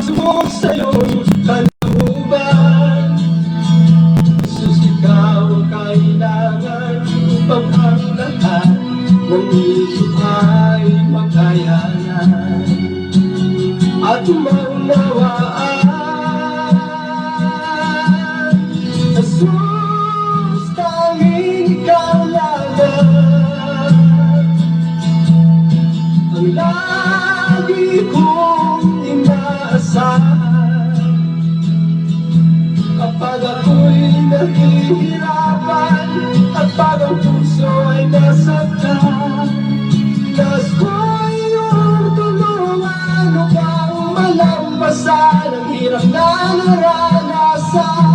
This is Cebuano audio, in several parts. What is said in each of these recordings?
Pagsunod sa iyong kalooban. Jesus, ikaw ang kailangan upang ang lahat ng ito ay makayanan at maunawaan. Jesus, tanging ikaw lamang ang lagi kong inaasahan kapag ako'y nahihirapan at pag ang puso ay nasaktan. Nais ko iyong tulungan upang malampasan ang hirap na naranasan.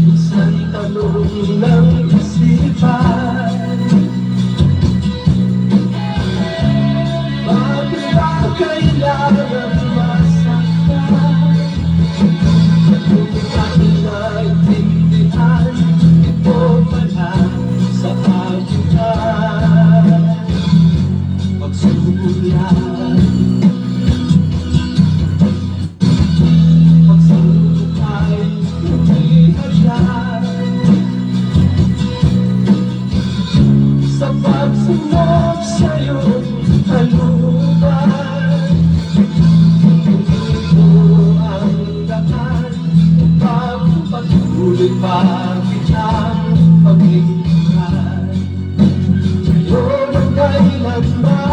Minsan tanong ng isipan, bakit ba kailangan masaktan? Kung aking naintindihan, ito pala sa akin ay pagsulat. Pagsubok ay hindi hadlang sa pagsunod sa iyong kalooban. Ito ang daan upang patuloy pa kitang paglingkuran ngayon at kailanman.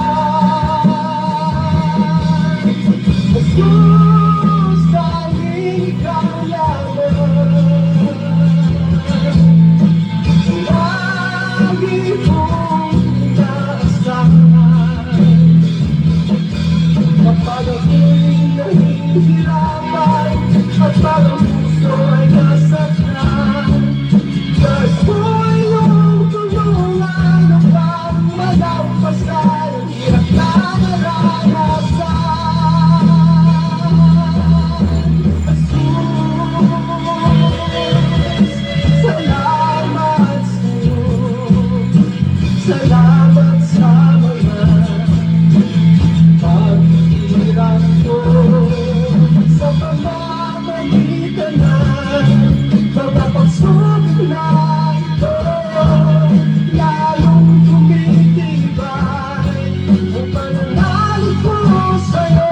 Jesus, tanging ikaw lamang lagi kong inaasahan kapag ako'y nahihirapan at pag ang puso ay nasaktan. Nais ko iyong tulungan upang malampasan ang hirap na naranasan. Jesus, salamat sa'yo. Salamat sa mga paghihirap ko sa pamamagitan ng mga pagsubok na ito. Lalong tumitibay ang pananalig ko sa'yo.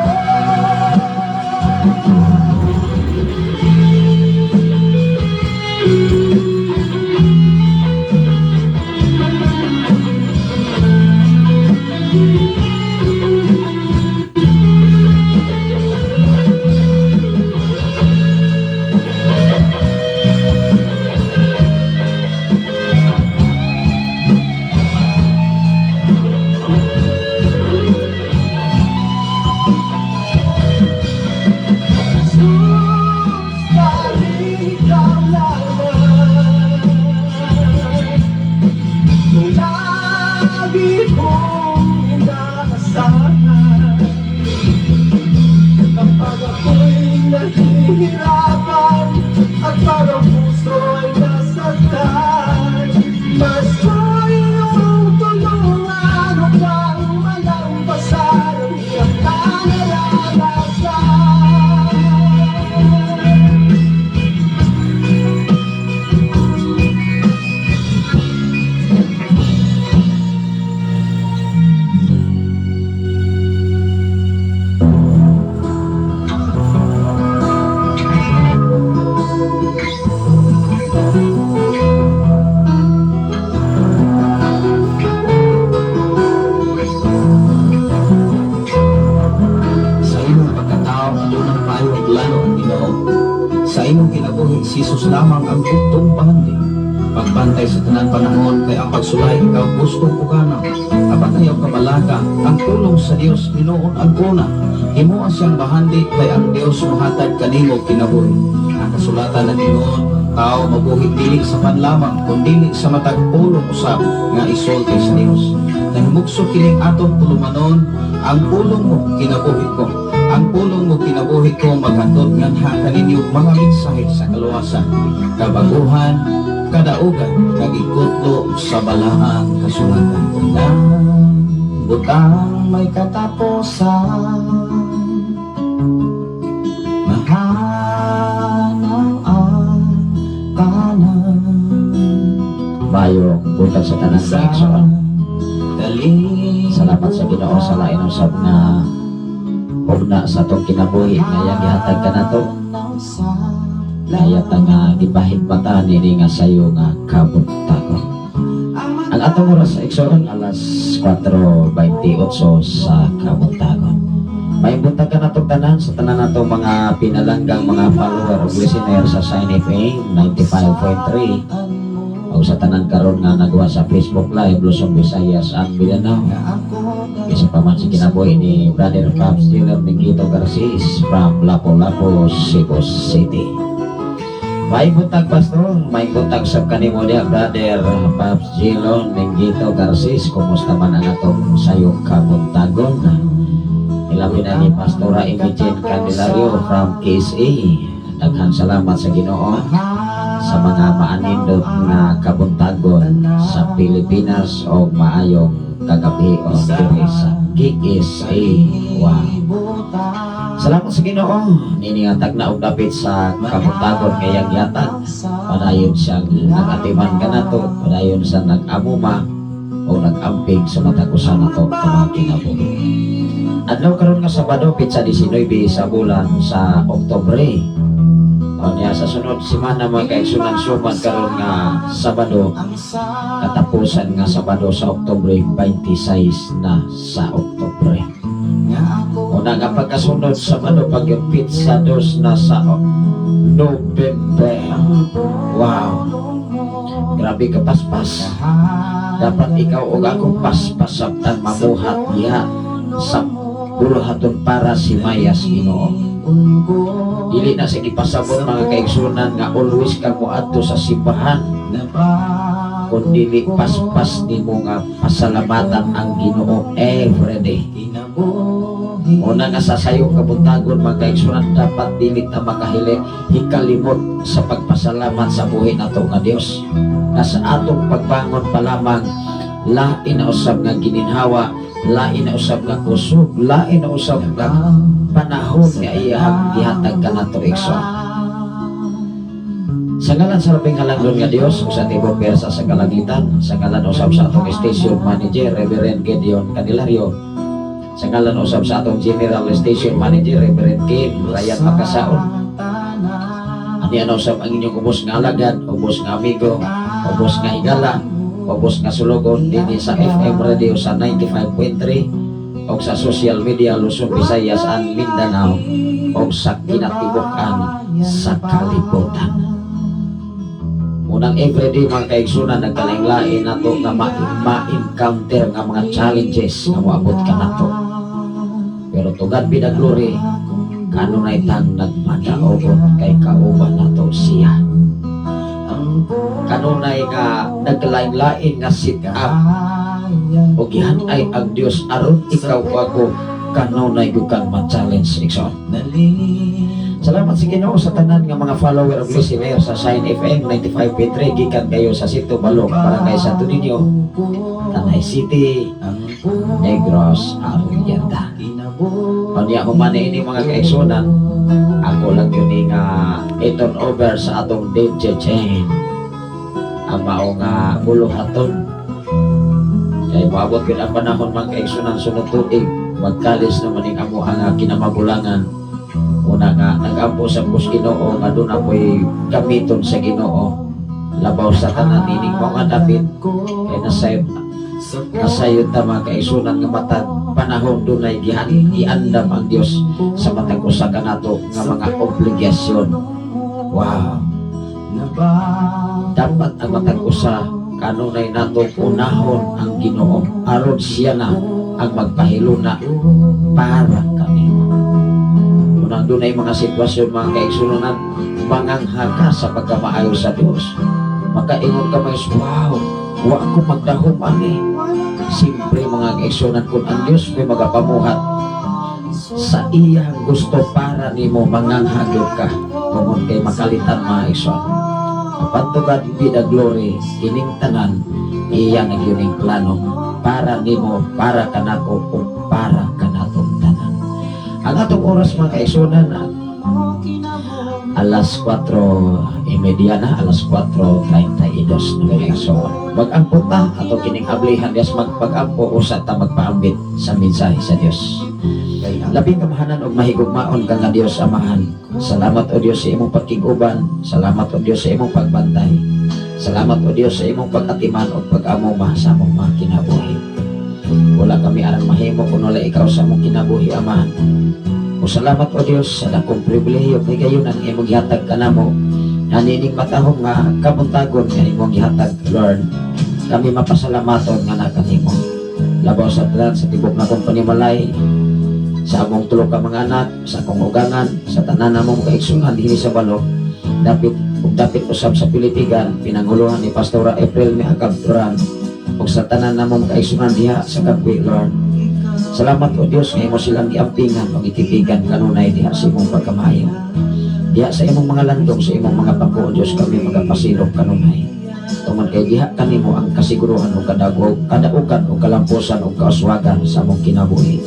Jesus, tanging ikaw lamang lagi kong inaasahan kapag ako'y nahihirapan at pag ang puso ay nasaktan. Mas ko iyong tulungan upang malampasan ang hirap na naranasan. Sa imong pagkatao, adunang payo ug plano ang Ginoo. Sa imong kinabuhi, si Jesus lamang ang buktong bahandi. Pagbantay sa tanan panahon kay ang pagsulay ikaw gusto puganaw. Apan ayaw kabalaka, ang pulong sa Dios hinuon ang una. Himoa siyang bahandi kay ang Dios mohatag kanimo kinabuhi. Ang kasulatan ng Ginoo, tao mabuhi dili sa panlamang kundi sa matag pulong usab nga isulti sa Dios. Nahimugso kining atong tulumanon, ang pulong mo kinabuhi ko. Ang pulong mo kinabuhi ko maghatod nganha kaninyo mga mensahe sa kaluwasan, kabaguhan, Kadaugan kag ikutlo sa balaang kasulatan. Tanang butang may katapusan, mahanaw ang tanan. Maayong buntag sa tanan, Sa mga igsoon. kalibutan. Salamat sa Ginoo sa lain usab nga hugna sa atong kinabuhi nga iyang gihatag kanato. Kaya ta nga gipahigmata nini nga sayo nga kabuntagon. Ang atong oras, igsoon, alas 4:28 sa kabuntagon. May buntag kanatong tanan, sa tanan natong mga pinalanggang mga follower o listener sa Shine FM 95.3 o sa tanan karon nga nagawa sa Facebook Live, Luzon, Visayas and Mindanao. Isa pa man sa kinabuhi ni Brother Pops Diller Mingito Garcis from Lapu-Lapu, Cebu City. May buntag, Pastor, may buntag sa kanimo diha, Brother Pops Gilon Mingito Garcis. Kumusta man ang atong sayong kabuntagon? Ilabi na ni Pastora Imogene Candelario from KSA. Daghan salamat sa Ginoo sa mga maanindot nga kabuntagon sa Pilipinas o maayong kagabi o diri sa KSA. Wow. Salamat sa Ginoo. Nini nga tagna og dapit sa kabuntagon ngayang gihatag. Padayon siyang nag-atiman kanato, padayon sa nag-amuma o nag-amping sa matag usa nato sa mga kinabuhi. Adlaw karon nga Sabado, pitsa 19 sa bulan sa Oktubre. O niya sa sunod semana, mga kaigsunan, suman karon nga Sabado, katapusan nga Sabado sa Oktubre, 26 na sa Oktubre. Una nga pagkasunod Sabado pag yung pitsa 2 na sa November. Wow. Grabe ka paspas. Dapat ikaw ug ako paspasabtan mamuhat diha sa buluhaton para si Mayas Ginoo. Dili na sa gipasabot, mga kaigsunan, nga always ka moadto sa simbahan, kun dili paspas nimo nga pasalamatan ang Ginoo everyday. Una nga sa sayong kabuntagon, mga kaigsunan, dapat dili ta makahili hikalimot sa pagpasalamat sa buhi nato nga Dios. Nga sa atong pagbangon pa lamang, lain na usab nga gininhawa, lain na usab nga kusog, lain na usab nga panahon nga iyang gihatag kanato, igsoon. Sa ngalan sa labing halangdon nga Dios ug sa tibok pwersa sa kalangitan, sa ngalan usab sa atong station manager, Reverend Gideon Candelario, sa ngalan usab sa atong general station manager, Reverend Kim Ryan Makasaon. Ani ano usab ang inyong ubos nga alagad, ubos nga amigo, ubos nga higala, ubos nga sulugon dinhi sa FM radio sa 95.3 o sa social media, Luzon, Visayas and Mindanao o sa kinatibuk-an sa kalibutan. Unang everyday, mga kaigsunan, nagkalain-lain nato nga ma-encounter nga mga challenges nga moabot kanato. Pero to God be the glory, kanunay tang nagmadaogon kay kauban nato siya. Kanunay nga nagkalain-lain nga sit up o gihan-ay ang Dios aron ikaw o ako kanunay gyud kang ma-challenge, igsoon. Salamat sa Ginoo sa tanan nga mga follower ug listener sa Shine FM 95.3 gikan kayo sa Sitio Balok, Barangay Santo Niño, Tanay City, Negros Oriental. Unya human ini, mga kaigsunan, ako lang yun ni nga i-turn over sa atong DJ Chain ang mao nga buluhaton. Kay moabot yun ang panahon, mga kaigsunan, sunod tuig, magkalis naman ning amo ang kinamagulangan. Una nga nag-ampo sa kus Ginoo nga doon ako'y gamiton sa Ginoo. Labaw sa tanan nining mga dapit kay nasayod ta, mga kaigsunan, nga matag panahon dunay gihan iandam ang Dios sa matag usa kanato nga mga obligasyon. Wow. Dapat ang matag usa kanunay nato unahon ang Ginoo aron siya na ang magpahiluna para kanimo. Unang dunay mga sitwasyon, mga kaigsunan, mangangha ka sa pagkamaayo sa Dios. Makaingon ka mga, "Wow, wa ko magdahom ani." Siyempre, mga kaigsunan, kung ang Dios may magapamuhat sa iyang gusto para nimo, mangangha gyud ka tungod kay makalitan, mga igsoon. Apan to God be the glory, kining tanan iya na gyud ning plano para nimo, para kanako ug para kanatong tanan. Ang atong oras, mga kaigsuonan, alas 4:30 na, alas 4:32 na, mga kaigsuonan. Mag-ampo ta ato kining ablihan dias magpag-ampo, usa ta magpaambit sa mensahe sa Dios. Labing kamahalan og mahigugmaon ka nga Dios Amahan. Salamat, o Dios, sa imong pagkig-uban. Salamat, o Dios, sa imong pagbantay. Salamat, o Dios, sa imong pag-atiman ug pag-amuma sa among mga kinabuhi. Wala kami arang mahimo kung wala ikaw sa among kinabuhi, Amahan. O salamat, o Dios, sa dakong pribilehiyo kay gayunan nga imong gihatag kanamo nga nining matahom nga kabuntagon nga imong gihatag, Lord. Kami mapasalamaton nga na kanimo. Labaw sa tanan, sa tibok na kong panimalay, sa among tulo ka mga anak, sa akong ugangan, sa tanan namong kaigsuonan dinhi sa balok, dapit ug dapit usab sa Pilitigan, pinanguluhan ni Pastora April Miakab Turan, ug sa tanan namong kaigsuonan diha sa Kagwi, Lord. Salamat, o Dios, nga imo silang giampingan ug gitipigan kanunay diha sa imong pagkamayo. Diha sa imong mga landong, sa imong mga pako, o Dios, kami magapasilong kanunay. Tungod kay diha kanimo ang kasiguruhan ug kadagog, kadaukan ug kalampusan ug kauswagan sa among kinabuhi.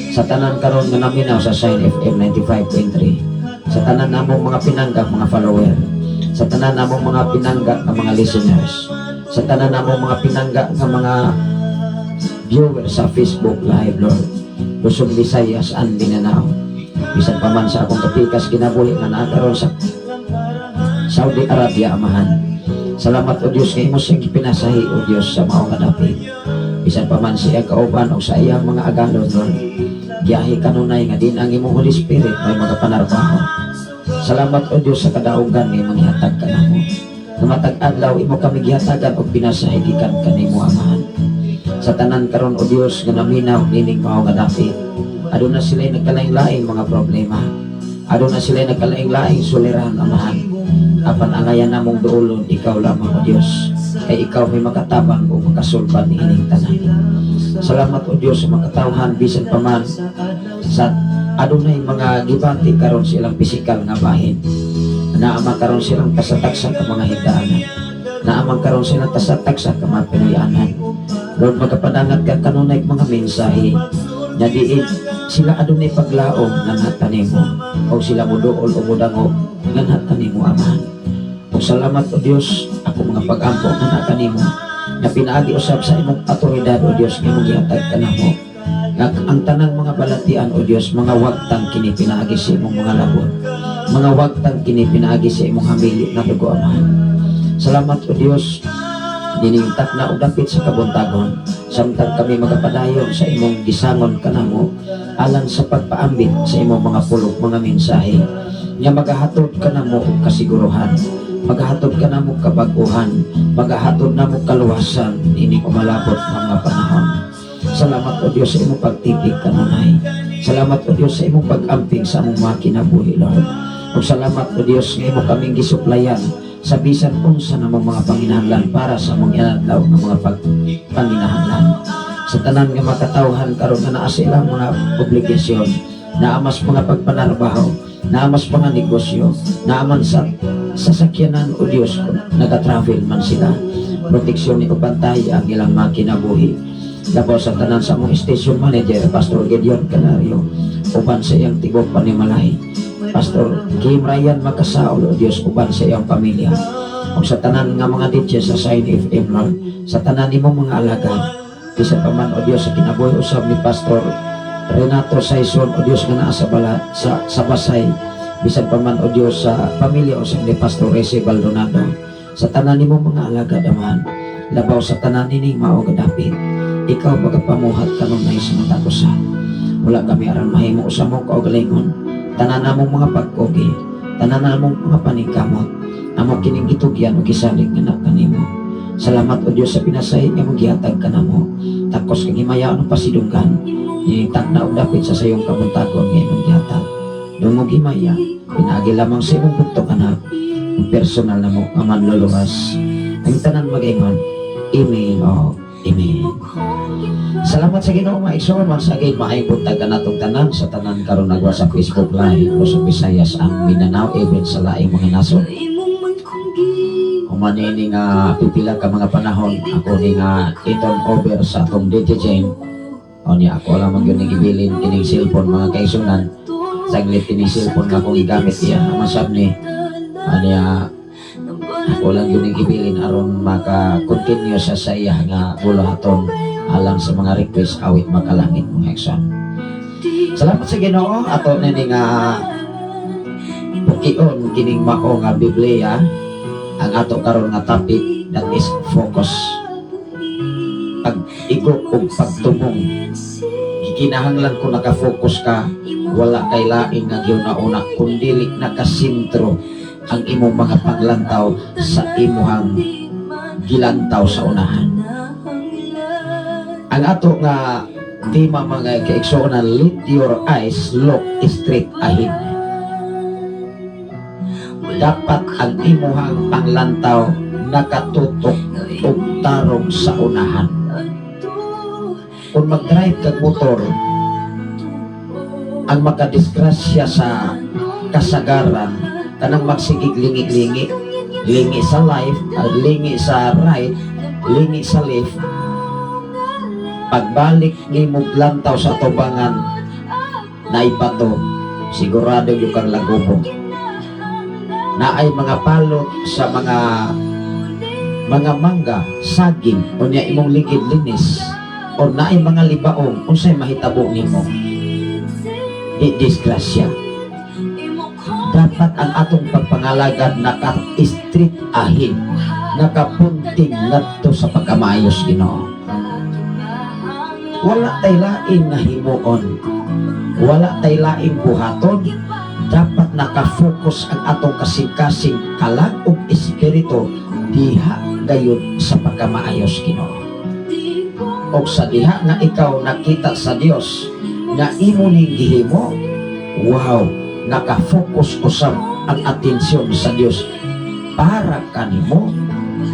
Sa tanan karon nga naminaw sa Shine FM 95.3, sa tanan namong mga pinangga mga follower, sa tanan namong mga pinangga nga mga listeners, sa tanan namong mga pinangga nga mga viewers sa Facebook Live, Lord, Luzon, Visayas and Mindanao, bisan pa man sa akong kapikas kinabuhi nga naa karon sa Saudi Arabia, Amahan. Salamat, o Dios, nga imo siyang gipinasahi, o Dios, sa mao nga dapit. Bisan pa man siya kauban o sa iyang mga agalon, Lord, giyahi kanunay nga din ang imong Holy Spirit may magapanarbaho. Salamat, o Dios, sa kadaugan nga imong gihatag kanamo. Nga matag adlaw imo kami gihatagan og pinasahi gikan kanimo, Amahan. Sa tanan karon, o Dios, nga naminaw nining mao nga dapit. Aduna sila nagkalaing-laing mga problema. Aduna sila nagkalaing-laing suliran, Amahan. Apan angayan namong duolon ikaw lamang, o Dios. Kay ikaw may makatabang o makasulban niining tanan. Salamat, o Dios, sa makatawhan bisan pa man sa adunay mga gibati karon sa ilang pisikal nga bahin. Naa man karon silang tasatagsa ka mga higdaanan. Naa man karon silang tasatagsa ka mga Pinoyanan. Lord, magapadangat ka kanunay mga mensahe nga diin sila adunay paglaom nga natanimo o sila muduol o mudangog nga natanimo, Amahan. Ug salamat, o Dios, ako mga pag-ampo nga natanimo nga pinaagi usab sa imong awtoridad, o Dios, nga imong gihatag kanamo nga ang tanang mga balatian, o Dios, mga wagtang kini pinaagi sa imong mga labot, mga wagtang kini pinaagi sa imong hamili na dugo, Amahan. Salamat, o Dios, nining takna og dapit sa kabuntagon samtang kami magapadayon sa imong gisangon kanamo alang sa pagpaambit sa imong mga pulong, mga mensahe nga magahatod kanamo og kasiguruhan, magahatod kanamo kabag-uhan, magahatod namo kaluwasan ini umalabot nga mga panahon. Salamat, o Dios, sa imong pagtipig kanunay. Salamat, o Dios, sa imong pag-amping sa among mga kinabuhi, Lord. Ug salamat, o Dios, nga imo kaming gisuplayan sa bisan unsa namong mga panginahanglan para sa among inadlaw nga mga pagpanginahanglan. Sa tanan nga makatawhan karon nga naa sa ilang mga obligasyon, naa mas mga pagpanarbaho, naa mas mga negosyo, naa man sa sasakyanan, o Dios, kung nagatravel man sila, proteksyon ni bantay ang ilang mga kinabuhi. Labaw sa tanan, sa among station manager, Pastor Gideon Canario, uban sa iyang tibok panimalay. Pastor Kim Ryan Makasaol, o Dios, uban sa iyang pamilya. Ug sa tanan nga mga DJ sa Sign FM, Lord, sa tanan nimong mga alagad, bisan pa man, o Dios, sa kinabuhi usab ni Pastor Renato Saison, o Dios, nga naa sa bala, sa Basay, bisan pa man, o Dios, sa pamilya usab ni Pastor Rese Baldonado, sa tanan nimong mga alagad, Amahan, labaw sa tanan nining mao nga dapit, ikaw magapamuhat kanunay sa matag usa. Wala kami aron mahimo sa among kaugalingon. Tanan namong mga pagkugi, tanan namong mga paningkamot, amo kining gitugyan o gisalig nga na kanimo. Salamat, o Dios, sa pinasahi nga mong gihatag kanamo. Takos kang himaya ang pasidunggan. Takna og dapit sa sayong kabuntagon nga imong gihatag. Dungog himaya, pinaagi lamang sa imong bugtong Anak, ug personal namo nga manluluwas. Ang tanan mag-ingon, Amen o Amen. Salamat sa Ginoo, mga igsoon. Once again, maayong buntag kanatong tanan, sa tanan karon nagwa sa Facebook Live o sa Visayas and Mindanao, even sa laing mga nasod. Human ini nga pipila ka mga panahon, ako ni nga i-turn over sa atong DJ Jane. O niya, ako lamang yun ning ibilin kining cellphone, mga kaigsuonan. Saglit kining cellphone nga akong gigamit, iya masab ni aniya, ako lang yun ning ibilin aron maka-continue sa iya nga buluhaton alang sa mga request awit makalangit, mga igsoon. Salamat sa Ginoo, ato na ni nga pukion kining mao nga Biblia. Ang ato karon nga topic, that is focus. Pag igo og pagtumong, gikinahanglan ko naka-focus ka, wala kay lain nga giuna-una kun dili nakasentro ang imong mga paglantaw sa imuhang gilantaw sa unahan. Ang ato nga tema, mga kaigsuonan, "Let your eyes look straight ahead." Dapat ang imuhang panglantaw nakatutok og tarong sa unahan. Kung mag-drive kag motor, ang makadisgrasya sa kasagaran kanang magsigig lingi-lingi, lingi sa left, lingi sa right, lingi sa left. Pagbalik nimo lantaw sa tubangan na ibato, sigurado yung kang lagubo. Naay mga palot sa mga mangga, saging, unya imong ligid linis or naay mga libaong, unsay mahitabo nimo? Di disgrasya? Dapat ang atong pagpangalagad naka-straight ahead, nakapunting ngadto sa pagkamaayos Ginoo. Wala tay lain nga himuon, wala tay laing buhaton. Dapat nakafocus ang atong kasing-kasing, kalag ug espiritu diha gayud sa pagkamaayos Ginoo. Og sa diha nga ikaw nakita sa Dios nga imo ning gihimo, wow, nakafocus usab ang atensyon sa Dios para kanimo,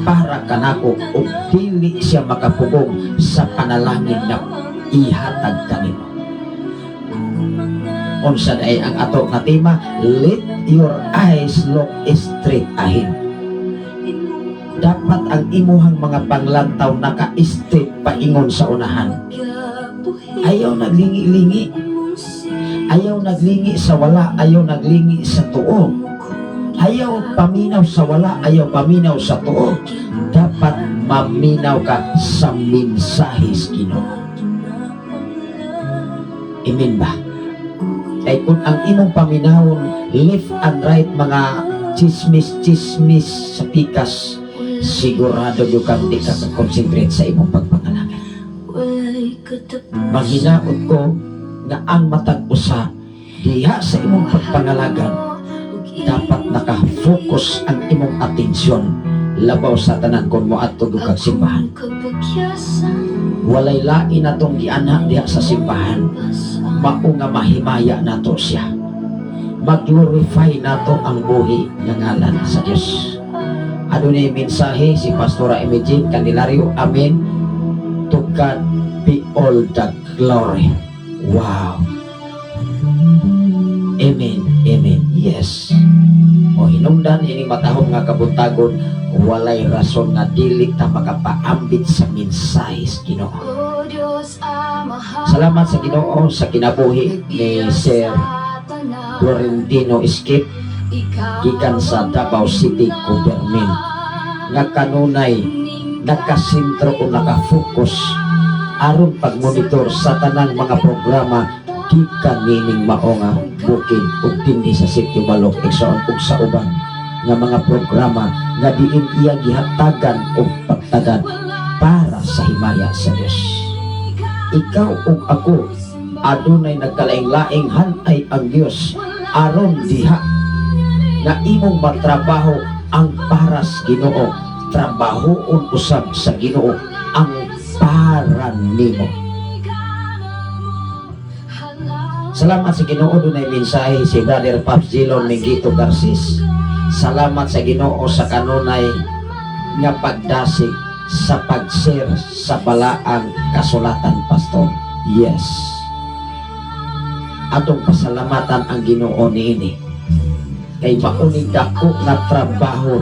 para kanako, ug dili siya makapugong sa panalangin nga ihatag kanimo. Unsa ay ang ato nga tema? "Let your eyes look straight ahead." Dapat ang imuhang mga panglantaw naka-straight paingon sa unahan. Ayaw naglingi-lingi, ayaw naglingi sa wala, ayaw naglingi sa tuo, ayaw paminaw sa wala, ayaw paminaw sa tuo. Dapat maminaw ka sa mensahe sa Ginoo. Amen ba? Kay kung ang imong paminawon left and right, mga chismis-chismis sa pikas, sigurado gyud kang di ka concentrate sa imong pagpangalagad. Maghinaot ko nga ang matag usa diha sa imong pagpangalagad, dapat naka-focus ang imong atensyon. Labaw sa tanan kung moadto gyud kag simbahan. Walay lain natong gianha diha sa simbahan, mao nga mahimaya nato siya. Mag-glorify nato ang buhi nga ngalan sa Dios. Adunay mensahe si Pastora Imogene Candelario. Amen. To God be all the glory. Wow. Amen. Amen. Yes. O hinungdan ini matahom nga kabuntagon, walay rason nga dili ta makapaambit sa mensahe sa Ginoo. Salamat sa Ginoo sa kinabuhi ni Sir Florentino Skip gikan sa Davao City Government nga kanunay nakasentro o nakafocus aron pagmonitor sa tanang mga programa gikan nining mao nga bukid ug dinhi sa Sitio Balok, igsoon, ug sa uban nga mga programa nga diin iya gihatagan og pagtagad para sa himaya sa Dios. Ikaw ug ako, adunay nagkalaing-laing hanay ang Dios aron diha nga imong matrabaho ang para sa Ginoo, trabahoon usab sa Ginoo ang para nimo. Salamat sa Ginoo, dunay mensahe si Brother Pops Gilon Mingito Garcis. Salamat sa Ginoo sa kanunay nga pagdasig sa pag-share sa balaang kasulatan, Pastor. Yes. Atong pasalamatan ang Ginoo niini. Kay mao ni dako nga trabaho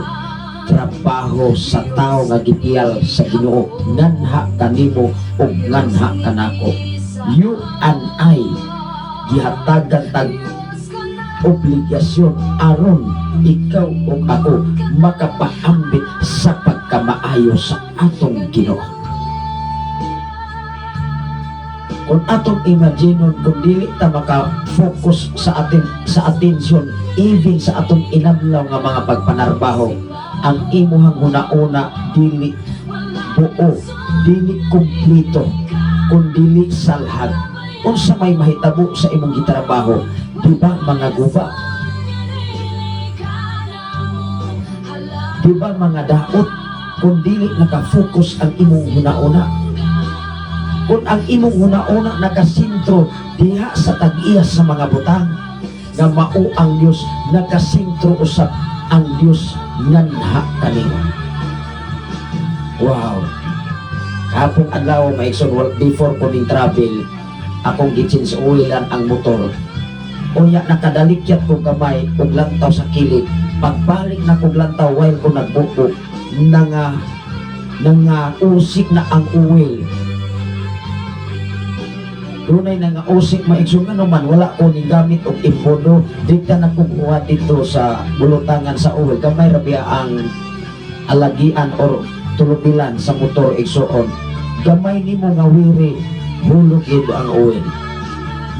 Trabaho sa tao nga gidiyal sa Ginoo, nganha kanimo ug nganha kanako. You and I, gihatagan tag obligasyon aron ikaw ug ako makapaambit sa pagkamaayo sa atong Ginoo. Kung atong imaginon, kung dili ta maka-focus sa atensyon, even sa atong inadlaw nga mga pagpanarbaho, ang imuhang huna-una dili buo, dili kumpleto, kung dili salhag, unsa may mahitabo sa imong gitrabaho? Di ba mga guba? Di ba mga daot kung dili naka-focus ang imong huna-una? Kung ang imong huna-una nakasentro diha sa tag-iya sa mga butang nga mao ang Dios, nakasentro usab ang Dios nganha kanimo. Wow. Kapong adlaw, mga igsoon, before ko ning travel, akong gi-change oilan ang motor. Unya nakadalikyat ko gamay ug lantaw sa kilid. Pagbalik na kog lantaw while ko nagbuko, nanga usik na ang oil. Dunay na nga usik, mga igsoon. Nga naman wala ko ning gamit og imbodo, di ka na kukuha dito sa bulutangan sa oil. Gamay ra biya ang alagian or tulubilan sa motor, igsoon. Gamay nimo nga wiri, hulog gyud ang oil.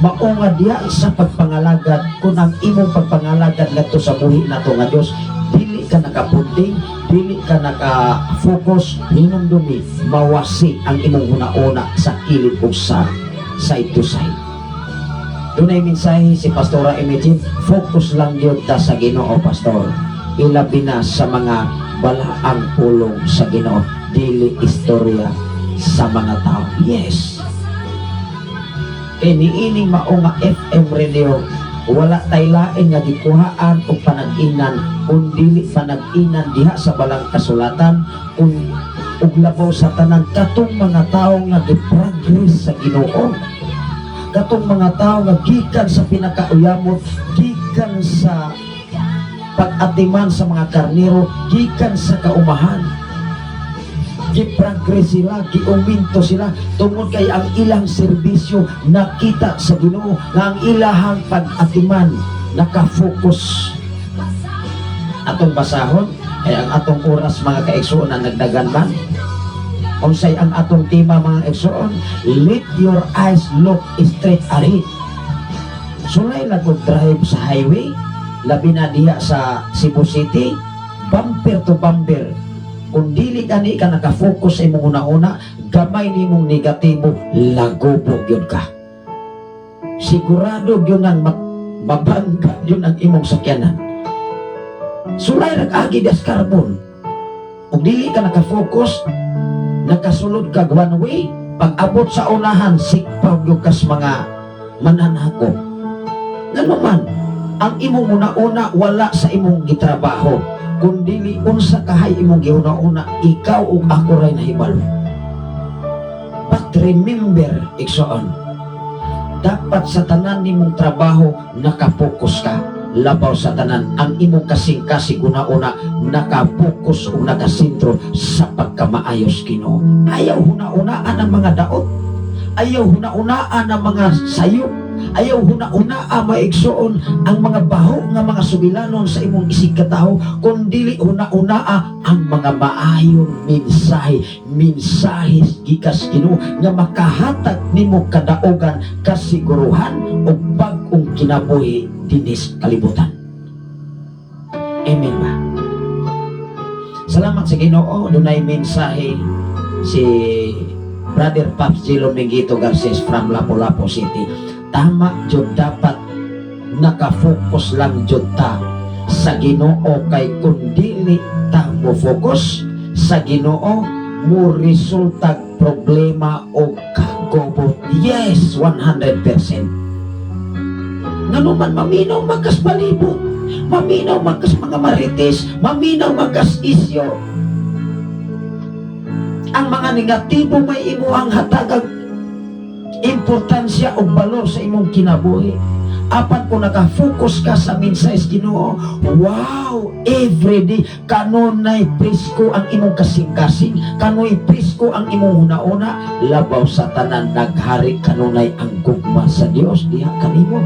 Mao nga diya sa pagpangalagad, kung ang imong pagpangalagad ngadto sa buhi nato nga Dios dili ka nakapunting, dili ka naka-focus, hinumdumi mawasi ang imong huna-una sa kilid ug sa side to side. Dunay mensahe si Pastora Imagine, focus lang gyud ta sa Ginoo, Pastor. Ilabi na sa mga balaang pulong sa Ginoo, dili istorya sa mga tao. Yes. Kay niining mao nga FM radio, wala tay lain nga gikuhaan o panag-inan kung dili panag-inan diha sa balang kasulatan kung ug labaw sa tanan katong mga tawo nga gi-progress sa Ginoo, katong mga tao nga gikan sa pinakauyamot, gikan sa pag-atiman sa mga karnero, gikan sa kaumahan, gi-progress sila, giuminto sila tungod kay ang ilang serbisyo nakita sa Ginoo nga ang ilahang pag-atiman naka-focus. Atong basahon ay ang atong oras, mga kaigsuon, na nagdagan man. Unsay ang atong tema, mga igsoon? Let your eyes look straight ahead. Sulay lang kog drive sa highway, labi na diha sa Cebu City, bumper to bumper. Kung dili gani ka naka-focus sa imong una-una, gamay nimong negatibo, lagobo gyud ka. Sigurado gyud nang mabangga gyud ang imong sakyanan. Sulay rag agi das carbon. Kung dili ka naka-focus, nakasulod kag one way, pag abot sa unahan, sikpaw gyud kas mga mananako. Ngano man, ang imong una-una wala sa imong gitrabaho, kun dili unsa kahay imong gihuna-una, ikaw ug ako ray nahibalo. But remember, igsoon, dapat sa tanan nimong trabaho nakapokus ka. Labaw sa tanan, ang imong kasing-kasing una-una nakapokus o nakasentro sa pagkamaayos Ginoo. Ayaw huna-unaan ang mga daot. Ayaw huna-unaan ang mga sayop. Ayaw huna-unaa, maigsoon, ang mga baho nga mga sugilanon sa imong isig katawo, kun dili huna-unaa ang mga maayong mensahe, mensahe gikas Ginoo nga makahatag nimo kadaugan, kasiguruhan ug bag-ong kinabuhi dinhi sa kalibutan. Amen ba? Salamat sa Ginoo, dunay mensahe si Brother Pops Gilo Mingito Garces from Lapu-Lapu City. Tama jud, dapat naka-focus lang jud ta sa Ginoo kay kung dili ta mo focus sa Ginoo, mo resulta problema o kagobot. Yes, 100%. Ngano man maminaw magkas palibot, maminaw magkas mga marites, maminaw magkas isyo. Ang mga negatibo may imo ang hatagag importansya o balor sa imong kinabuhi. Apan kung naka-focus ka sa mensahe sa Ginoo, wow, everyday kanunay presko ang imong kasing-kasing, kanunay presko ang imong huna-huna, labaw sa tanan naghari kanunay ang gugma sa Dios diha kanimo.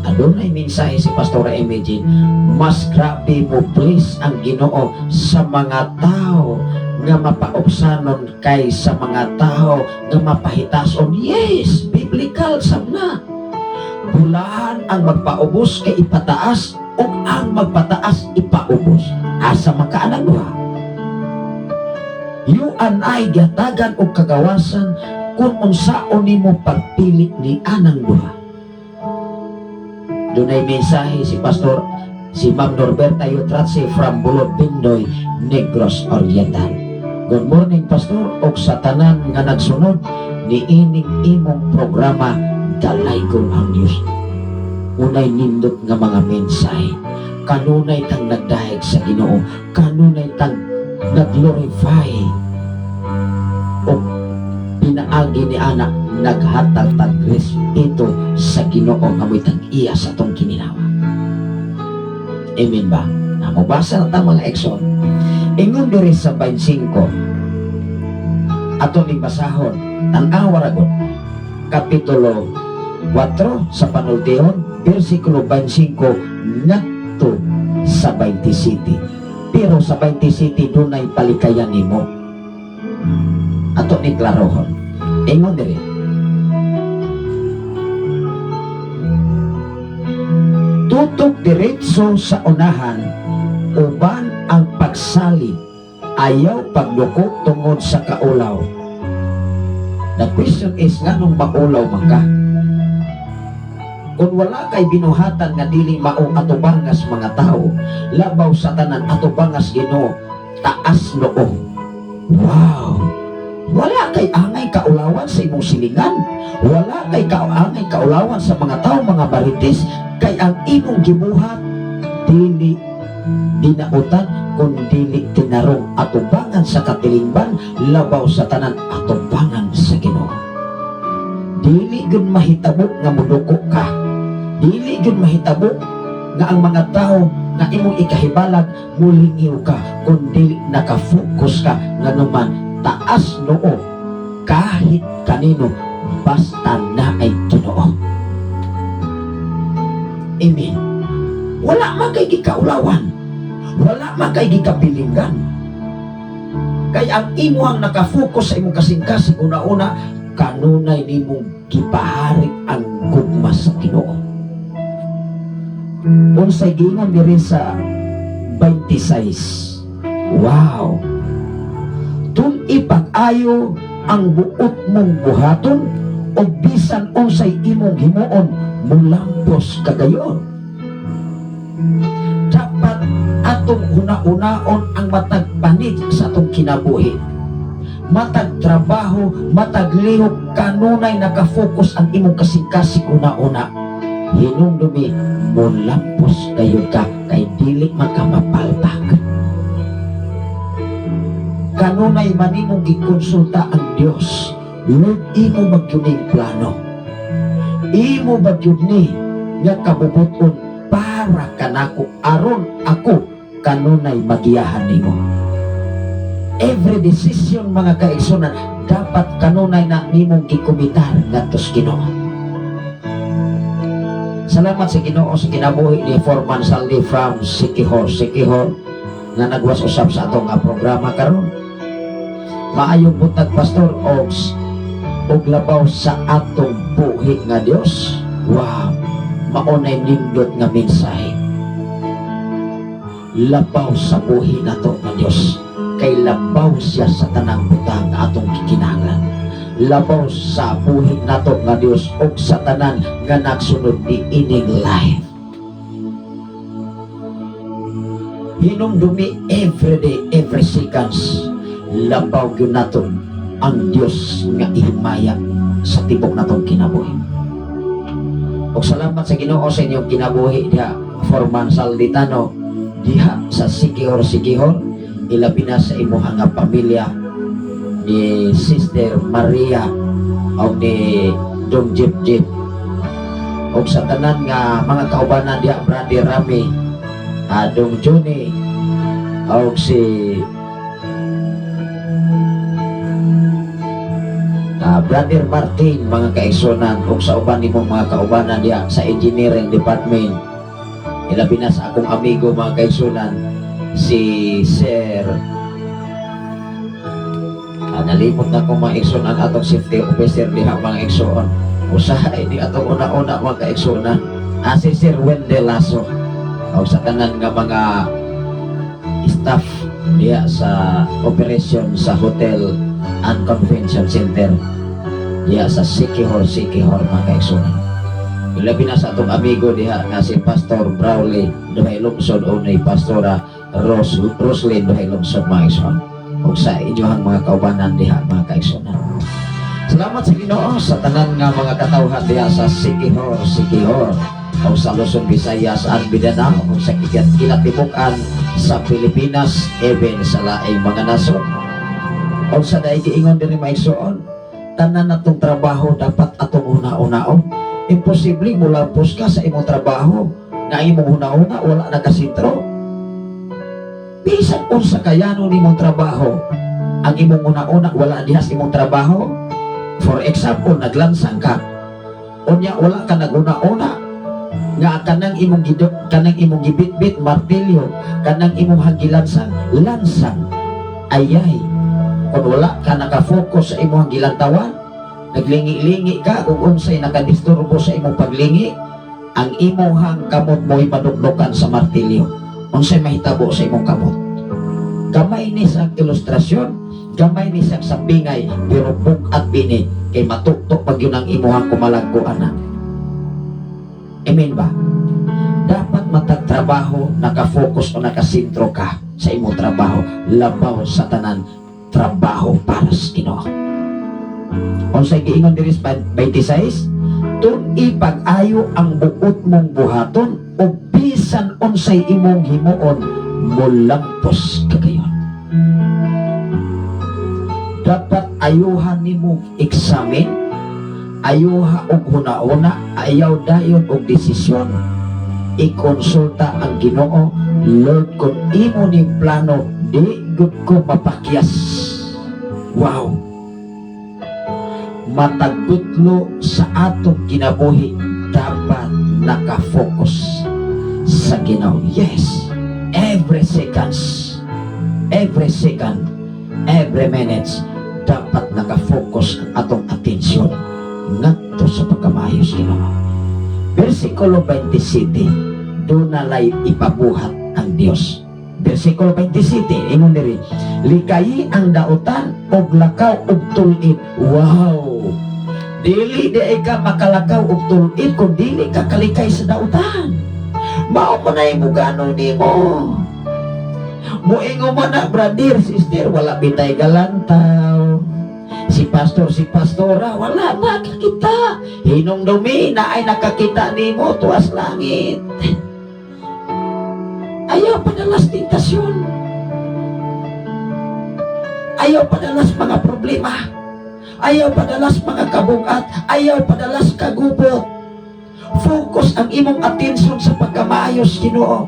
Adunay mensahe si Pastora Imagine, mas grabe mo please ang Ginoo sa mga tao nga mapaupsanon kay sa mga tao nga mapahitason. Yes, biblical sab na. Bulahan ang magpaubos kay ipataas ug ang magpataas ipaubos. Asa makaanang duha? You and I gihatagan og kagawasan kung unsaon nimo pagpili ni anang duha. Dunay mensahe si Pastor, si Ma'am Norberta Yutratsi from Bulod Bindoy, Negros Oriental. Good morning, Pastor, og sa tanan nga nagsunod ni ining imong programa Dalaygon ang Dios. Unay nindot nga mga mensahe. Kanunay tang nagdayeg sa Ginoo, kanunay tang nag-glorify o pinaagi ni ana naghatag tag respeto sa Ginoo nga mo'y tag-iya sa atong kininawa. Amen ba? Na mobasa na ta, mga igsoon. Ingon diri sa 25, ato ning basahon, tan-awa ra gud. Kapitulo 4 sa Panultihon, versikulo 25 ngadto sa 27. Pero sa 27 dunay palikayan nimo. Ato ni klarohon. Ingon diri. Tutok diretso sa unahan uban ang pagsalig, ayaw pagduko tungod sa kaulaw. The question is, nganong maulaw man ka? Kung wala kay binuhatan nga dili mao atubangas mga tao, labaw sa tanan atubangas Ginoo, taas noo. Wow! Wala kay angay kaulawan sa imong silingan. Wala kay kaangay kaulawan sa mga tao, mga marites, kay ang imong gibuhat dili dinautan kun dili tinarong atubangan sa katilingban, labaw sa tanan atubangan sa Ginoo. Dili gyud mahitabo nga muduko ka. Dili gyud mahitabo nga ang mga tao nga imong ikahibalag mulingiw ka kung dili naka-focus ka, nganuman taas noo kahit kanino basta na ay Ginoo. Amen. Wala man kay gikaulawan. Wala man kay gikabilinggan. Kay ang imuhang nakafocus sa imong kasing-kasing, una-una kanunay nimong gipahari ang gugma sa Ginoo. Unsay giingon diri sa 26? Wow. Tun ipag-ayo ang buot mong buhaton o bisan unsay imong himuon, mulampos kagayon. Dapat atong huna-hunaon ang matag panid sa atong kinabuhi. Matag trabaho, matag lihok, kanunay nakafocus ang imong kasing-kasing una-una. Hinumdumi, mulampos kayo ka kay dili man ka mapalpak. Kanunay manimong gikonsulta ang Dios. Lord, imo ba gyud ning plano? Imo ba gyud ni nga kabubuton para kanako aron ako kanunay magiyahan nimo? Every decision, mga kaigsunan, dapat kanunay na nimong gikumitar ngadto sa Ginoo. Salamat sa Ginoo sa kinabuhi ni Foreman Saldi from Siquijor. Siquijor nga nagwas usab sa atong nga programa karon. Maayong buntag, Pastor, og og labaw sa atong buhi nga Dios. Wow, maunay nindot nga mensahe. Labaw sa buhi nato nga Dios kay labaw siya sa tanang butang nga atong gikinahanglan. Labaw sa buhi nato nga Dios ug sa tanan nga nagsunod ni ining life. Hinumdumi every day, every seconds, labaw gyud nato ang Dios nga ihimaya sa tibok natong kinabuhi. Ug salamat sa Ginoo sa inyong kinabuhi diha, Foreman Salditano, diha sa Siquijor, Siquijor, ilabi na sa imuha nga pamilya ni Sister Maria o ni Dong Jip Jip. Ug sa tanan nga mga kaubanan diha, Brother Rami, Adong Johnny, og si Brother Martin, mga kaigsunan, ug sa uban nimong mga kaubanan diha sa engineering department, ilabi na sa akong amigo, mga kaigsunan, si Sir, nalimot na ko, mga igsunan, atong safety officer diha, mga igsuon. Usahay di atong una-una, mga kaigsunan, si Sir Wendell Lasso, o sa tanan nga mga staff diha sa operation sa Hotel and Convention Center diha sa Siquijor, Siquijor, mga kaigsunan. Ilabi na sa atong amigo diha nga si Pastor Brawley Duhay Lungsod o ni Pastora Roslyn Duhay Lungsod, mga kaigsunan, ug sa inyong mga kaubanan diha, mga kaigsunan. Salamat sa Ginoo sa tanan nga mga katawhan diha sa Siquijor, Siquijor, o sa Luzon, Visayas and Mindanao, o sa kilat-kilatibok-an sa Pilipinas, even sa laing mga nasod. O sa dai giingon diri, maigsoon, tanan natong trabaho dapat atong una-unaon. Imposible mulampos ka sa imong trabaho nga imong una-una wala nakasentro. Bisan unsa kayano nimong trabaho, ang imong una-una wala diha sa imong trabaho. For example, naglansang ka. Unya wala ka naguna-una nga kanang imong gibitbit martilyo, kanang imong gilansang lansang. Ayay, kung wala ka nakafocus sa imong gilantawan, naglingi-lingi ka kung unsay nakadisturbo sa imong paglingi, ang imong kamot mo'y madukdukan sa martilyo. Unsay mahitabo sa imong kamot? Gamay ni sa ilustrasyon, gamay ni sa sambingay, pero bug-at bini kay matuktok pag yun ang imuhang kumalagko ana. Amen ba? Dapat matag trabaho nakafocus o nakasentro ka sa imong trabaho, labaw sa tanan, trabaho para sa Ginoo. Unsay giingon diri sa 26? Tun-i pag-ayo ang buot mong buhaton o bisan unsay imong himuon, mulampos kagayon. Dapat ayuhan nimo examine, ayuha og huna-huna, ayaw dayon og desisyon. Ikonsulta ang Ginoo. Lord, kung imo ning plano, di gud ko mapakyas. Wow. Matag tudlo sa atong kinabuhi dapat nakafocus sa Ginoo. Yes. Every seconds, every second, every minutes, dapat nakafocus ang atong atensyon ngadto sa pagkamayos Ginoo. Versikulo 27, duna lay ipabuhat ang Dios. Versikulo 27, ingon diri, "Likayi ang dautan og lakaw og tul-id." Wow! Dili di ka makalakaw og tul-id kung dili ka kalikay sa dautan. Mao mo na imugano nimo. Moingon man na, brother, sister, wala bitay galantaw. Si pastor, si pastora, wala nakakita. Hinumdumi na ay nakakita nimo tuas langit. Ayaw padalas tentasyon. Ayaw padalas mga problema. Ayaw padalas mga kabugat. Ayaw padalas kagubot. Focus ang imong atensyon sa pagkamaayos Ginoo.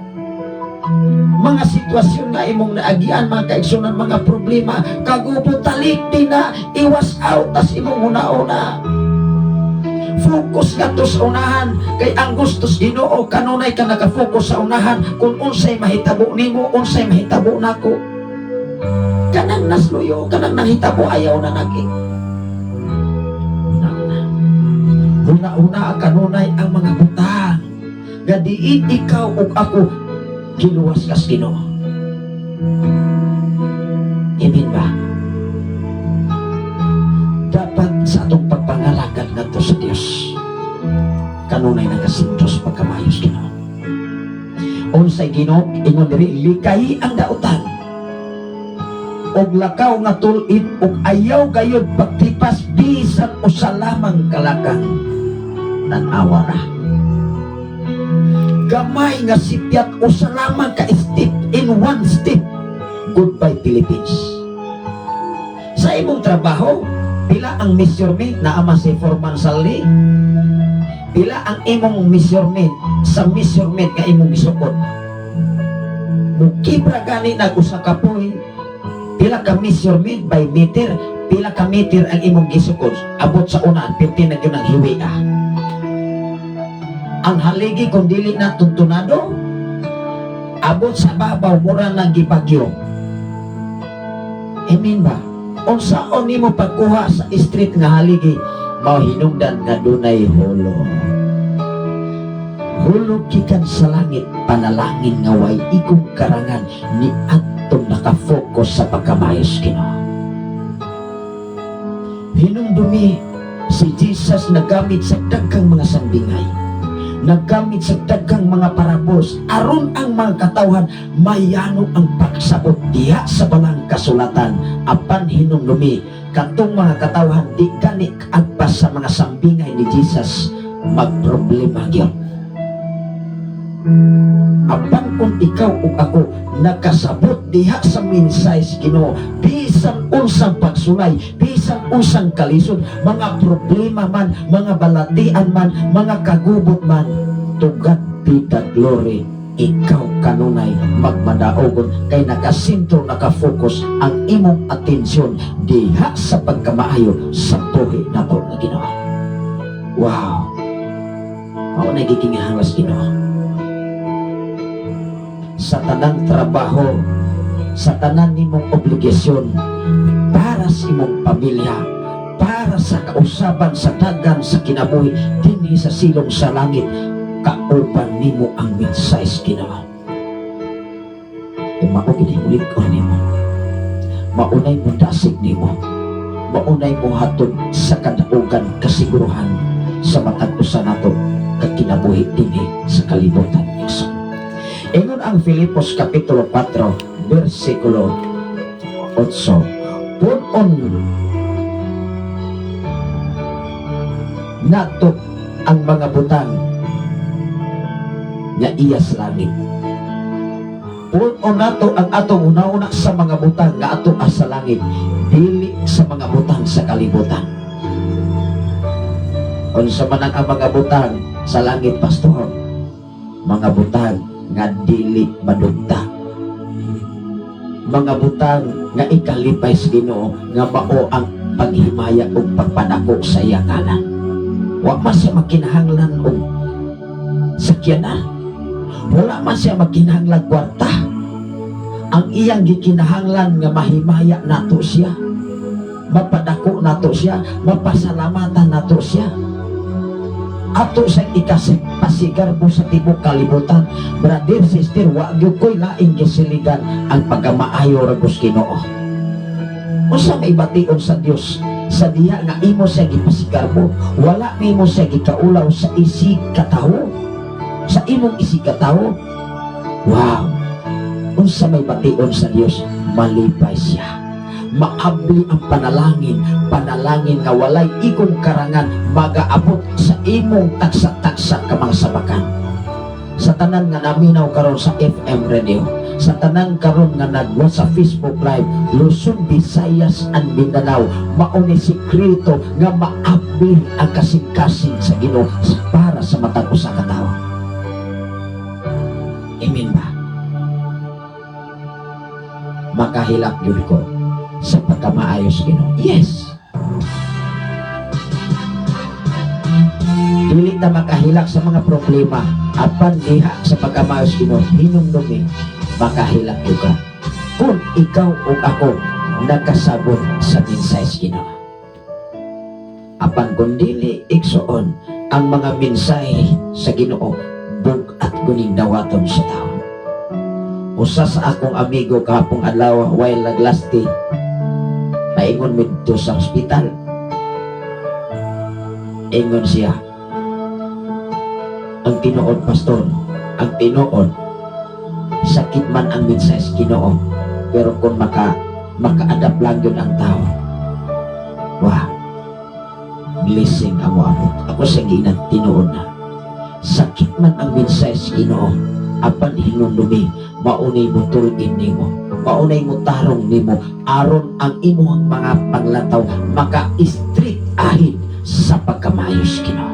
Mga sitwasyon nga imong naagian, mga kaigsunan, mga problema, kagubot, talik di na, iwas out tas imong una-una. Focus ka to sa unahan kay ang gusto sa Ginoo kanunay ka nakafocus sa unahan kung unsay mahitabo nimo, unsay mahitabo nako. Kanang nasluyo, kanang nahitabo, ayaw na nagi. Una-una. Una-una kanunay ang mga butang nga diin ikaw ug ako giluwas kas Ginoo. Amen ba? Dapat sa atong pagpangalagad ngadto sa Dios, kanunay nakasentro sa pagkamayos Ginoo. Unsay Ginoo ingon diri? "Likay ang dautan og lakaw nga tul-id ug ayaw gayud pagtipas bisan usa lamang kalakang." Tan-awa ra. Gamay nga sipyat, usa lamang ka step, in one step, goodbye Philippines. Sa imong trabaho, pila ang measurement na ama si Foreman Saldi? Pila ang imong measurement sa measurement nga imong gisukot? Mukibra gani nag usa ka point. Pila ka measurement by meter, pila ka meter ang imong gisukot, abot sa una, 15 na gyud ang hiwi ah. Ang haligi, kung dili na tuntunado, abot sa babaw, mura na gibagyo. Amen ba? Unsaon nimo pagkuha sa straight nga haligi? Mao hinungdan nga dunay hulog. Hulog gikan sa langit, panalangin nga way igong karangan ni atong nakafocus sa pagkamayos Ginoo. Hinumdumi, si Jesus nagamit sa daghang mga sambingay. Nagamit sa daghang mga parables aron ang mga katawhan mayano ang pagsabot diha sa balang kasulatan. Apan hinumdumi, katong mga katawhan di gani agpas sa mga sambingay ni Jesus, magproblema gyud. Apan kung ikaw ug ako nakasabot diha sa mensahe sa Ginoo, bisan unsang pagsulay, bisan unsang kalisod, mga problema man, mga balatian man, mga kagubot man, to God be the glory. Ikaw kanunay magmadaogon kay nakasentro, nakafocus ang imong atensyon diha sa pagkamaayo sa buhi nato nga Ginoo. Wow! Mao na gikinahanglan Ginoo. Sa tanang trabaho, sa tanan nimong obligasyon para sa imong pamilya, para sa kausaban sa dagan sa kinabuhi dinhi sa silong sa langit, kauban nimo ang mensahe sa Ginoo. E mao gid mo nimo. Maunay mo dasig nimo. Maunay mo hatod sa kadaugan kasiguruhan sa matag usa nato kinabuhi dinhi sa kalibutan, igsoon. Ingon ang Filipos Kapitulo 4 versikulo 8. Pun-on nato ang mga butang nga iya sa langit. Pun-on nato ang atong una-una sa mga butang nga ato sa langit, dili sa mga butang sa kalibutan. Unsa man ang mga butang sa langit, pastor? Mga butang nga dili madugta. Mga butang nga ikalipay sa Ginoo, nga mao ang paghimaya ug pagpadako sa iyang ngalan. Wa man siya magkinahanglan og sakyanan. Wala man siya magkinahanglan kwarta. Ang iyang gikinahanglan nga mahimaya nato siya. Mapadako nato siya, mapasalamatan nato siya. Ato sa ikasip pasigarbo sa tibok kalibutan. Brother, sister, wa gyud ko'y laing gisiligan ang pagkamaayo ra gud Ginoo. Unsa may bation sa Dios sa diha nga imo siya gipasigarbo, wala nimo siya gikaulaw sa isig katawo, sa imong isig katawo? Wow! Unsa may bation sa Dios? Malipay siya, maabli ang panalangin, panalangin nga walay igong karangan, magaabot sa imong tagsa-tagsa ka mga sabakan. Sa tanan nga naminaw karon sa FM radio, sa tanan karon nga nagwa sa Facebook Live, Luzon, Visayas and Mindanao, mao ni sekreto nga maabli ang kasing-kasing sa Ginoo para sa matag usa ka tawo. Amen ba? Makahilak gyud ko sa pagkamaayos Ginoo. Yes. Dili ta makahilak sa mga problema, apan diha sa pagkamaayos Ginoo, hinumdumi, makahilak gyud ka. Kung ikaw ug ako nakasabot sa mensahe sa Ginoo. Apan kung dili, igsoon, ang mga mensahe sa Ginoo bug-at kuning dawaton sa tao. Usa sa akong amigo kahapong adlaw while naglasti, paingon midto sa ospital. Ingon siya, "Ang tinuod, pastor, ang tinuod, sakit man ang mensahe sa Ginoo, pero kung maka-adapt lang yun ang tao, wah, blessing ang moabot." Ako sa giinan, tinuod na. Sakit man ang mensahe sa Ginoo, apan hinumdumi, maunay mo tulgin nimo, maunay mo tarong nimo, aron ang imong mga panglantaw maka-straight ahead sa pagkamayos Ginoo.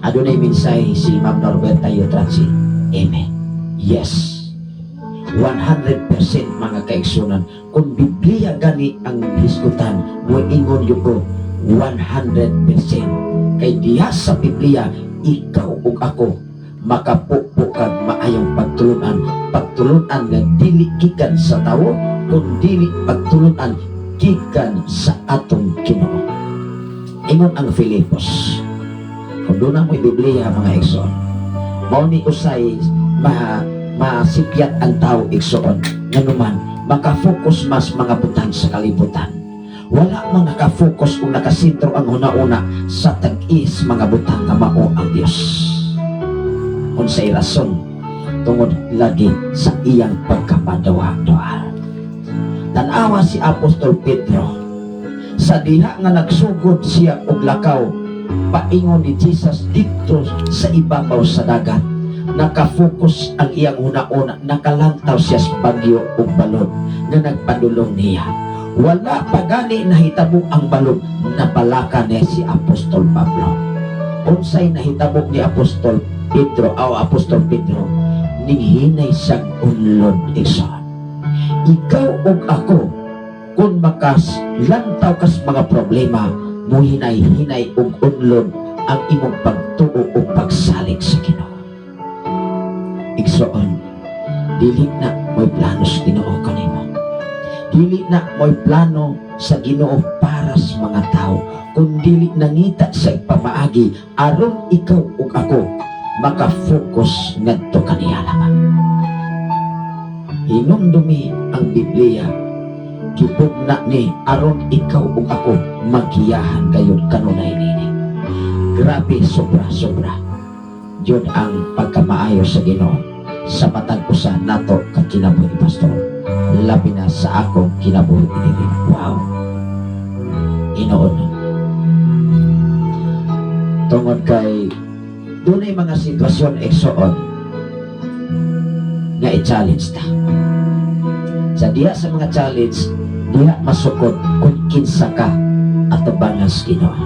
Adunay mensahe si Ma'am Norberta Yutransi. Amen. Yes. 100%, mga kaigsunan. Kung Biblia gani ang hisgutan, moingon gyud ko 100%. Kay diha sa Biblia, ikaw ug ako makapupo kag maayong pagtulunan. Pagtulunan nga dili gikan sa tawo, kun dili pagtulunan gikan sa atong Ginoo. Ingon ang Filipos. Kung duna mo'y Biblia, mga igsoon, mao ni usay ma masipyat ang tao, igsoon, nganuman maka-focus mas mga butang sa kalibutan. Wala man naka-focus o nakasentro ang huna-una sa tag-is mga butang nga mao ang Dios. Unsay rason? Tungod lagi sa iyang pagkapadawa-dawa. Tanawa si Apostol Pedro sa diha nga nagsugod siya og lakaw paingon ni Jesus didto sa ibabaw sa dagat. Nakafocus ang iyang huna-una, nakalantaw siya sa bagyo ug balod nga nagpadulong niya. Wala pa gani nahitabo ang balod, nabalaka niya si Apostol Pablo. Unsay nahitabo ni Apostol Pedro aw Apostol Pedro? Ninghinay siyang unlod, igsoon. Ikaw ug ako, kung makas lantaw kas mga problema, muhinay-hinay ug unlod ang imong pagtuo ug pagsalig sa Ginoo. Igsoon, dili na mo'y plano sa Ginoo kanimo. Dili na mo'y plano sa Ginoo para sa mga tao, kung dili nangita sa pamaagi aron ikaw ug ako maka-focus ngadto kaniya lamang. Hinumdumi ang Biblia, gipugna ni aron ikaw ug ako magiyahan gayud kanunay nini. Grabe, sobra sobra yun ang pagkamaayo sa Ginoo sa matag usa nato ka kinabuhi, pastor, labi na sa akong kinabuhi diri. Wow, inoon, tungod kay dunay mga sitwasyon, igsoon, nga i-challenge ta. Sa diha sa mga challenge, diha masukod kung kinsa ka atubangan sa Ginoo.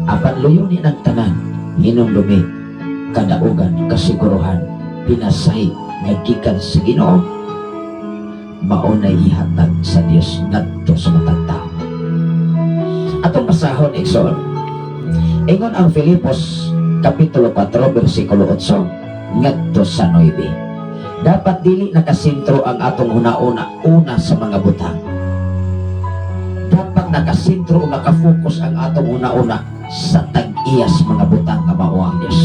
Apan luyunin ang tanan, hinumdumi kadaugan, kasiguruhan, pinasahi nga gikan sa Ginoo, mao na ihatag sa Dios ngadto sa matag tao. Atong basahon, igsoon. Ingon ang Filipos kapitulo 4 bersikulo 8 ngadto sa 9. Dapat dili nakasentro ang atong huna-una una sa mga butang. Dapat nakasentro o nakafocus ang atong huna-una sa tag-iyas mga butang nga mao ang Dios.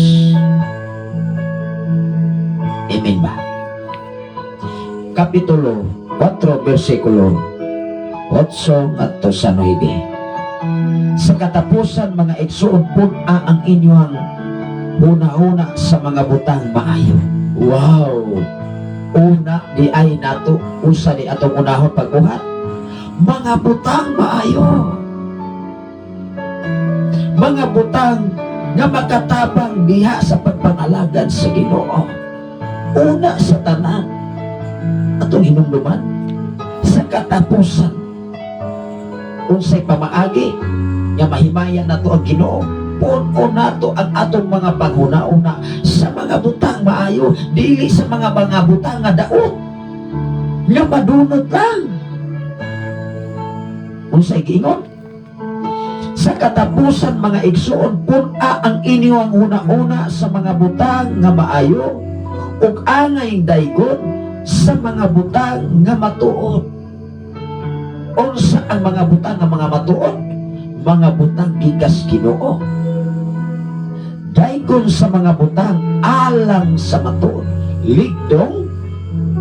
Amen ba? Kapitulo 4 bersikulo 8 ngadto sa 9. Sa katapusan, mga igsoon, pun-a ang inyong huna-huna sa mga butang maayo. Wow! Una di ay nato, usa di atong unahon pagbuhat? Mga butang maayo. Mga butang nga makatabang diha sa pagpangalagad sa Ginoo. Una sa tanan, atong hinumduman sa katapusan, unsay pamaagi nga mahimayan nato ang Ginoo? Pun-on nato ang atong mga panghuna-una sa mga butang maayo, dili sa mga butang nga daot nga madunot lang. Unsay giingon? Sa katapusan, mga igsoon, pun-a ang inyong huna-una sa mga butang nga maayo ug angay daygon sa mga butang nga matuod. Unsa ang mga butang nga mga matuod? Mga butang gikas Ginoo. Daygon sa mga butang alang sa matuod. Ligdong,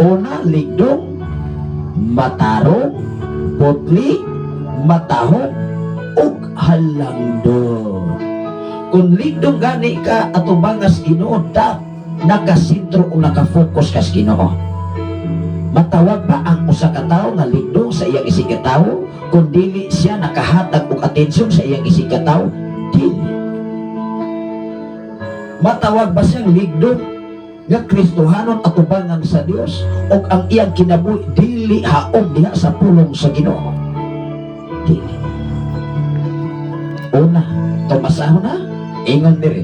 una, ligdong, matarong, putli, matahom, ug halangdon. Kung ligdong gani ka atubangas Ginoo, dap nakasentro o nakafocus ka sa Ginoo. Matawag ba ang usa ka tawo nga ligdong sa iyang isig katawo kung dili siya nakahatag og atensyon sa iyang isig katawo? Dili. Matawag ba siyang ligdong nga Kristohanon atubangan sa Dios og ang iyang kinabuhi dili haom diha sa pulong sa Ginoo? Dili. Una, tumasahon na. Ingon diri.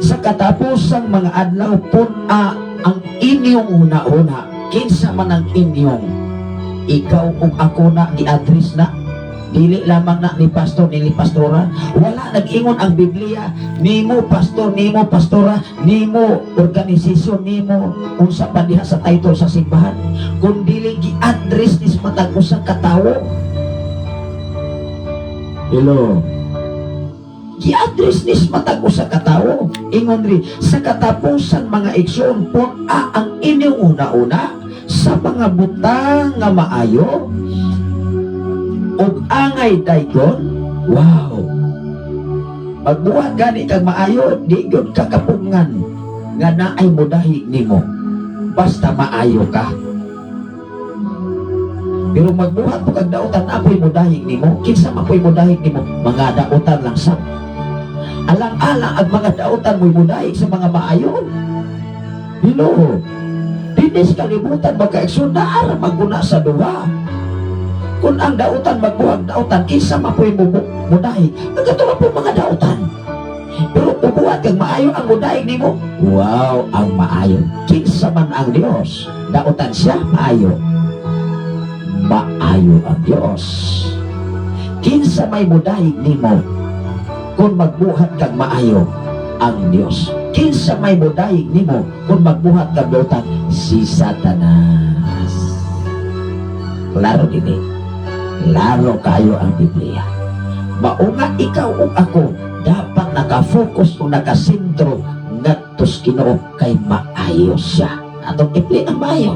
Sa katapusang mga adlaw, pun-a ang inyong huna-huna. Kinsa man ang inyong, ikaw ug ako na gi-address na. Dili lamang na ni pastor, ni pastora. Wala nag-ingon ang Biblia nimo pastor, nimo pastora, nimo organisasyon, nimo unsa pa diha sa title sa simbahan, kun dili gi-address ni sa matag usa ka tawo. Hello, gi-address ni sa matag usa ka tawo. Ingon ri, sa katapusan, mga igsoon, pun-a ang inyong huna-huna sa mga butang nga maayo ug angay daygon. Wow, magbuhat gani kag maayo, di gyud ka kapungan nga naay mudahig nimo, basta maayo ka. Pero magbuhat mo kag dautan, apoy mudahig nimo. Kinsa man po'y mudahig nimo? Mga dautan lang sa alang-alang ang mga dautan mo'y mudahig sa mga maayo. Hello, dinhi sa kalibutan, magkaigsoon, naa ra maguna sa duha. Kung ang dautan magbuhag dautan, kinsa man po'y mudahig? Ang kato po mga dautan. Pero ubuhat kag maayo, ang mudahig nimo, wow, ang maayo. Kinsa man ang Dios? Dautan siya? Maayo? Maayo ang Dios. Kinsa may mudahig nimo kung magbuhat kag maayo? Ang Dios. Kinsa may mudahig nimo kung magbuhat kag dautan? Si Satanas. Klaro dili? Klaro kayo ang Biblia. Mao nga ikaw ug ako dapat nakafocus o nakasentro ngadto sa Ginoo kay maayo siya. Atong i-play ang maayo.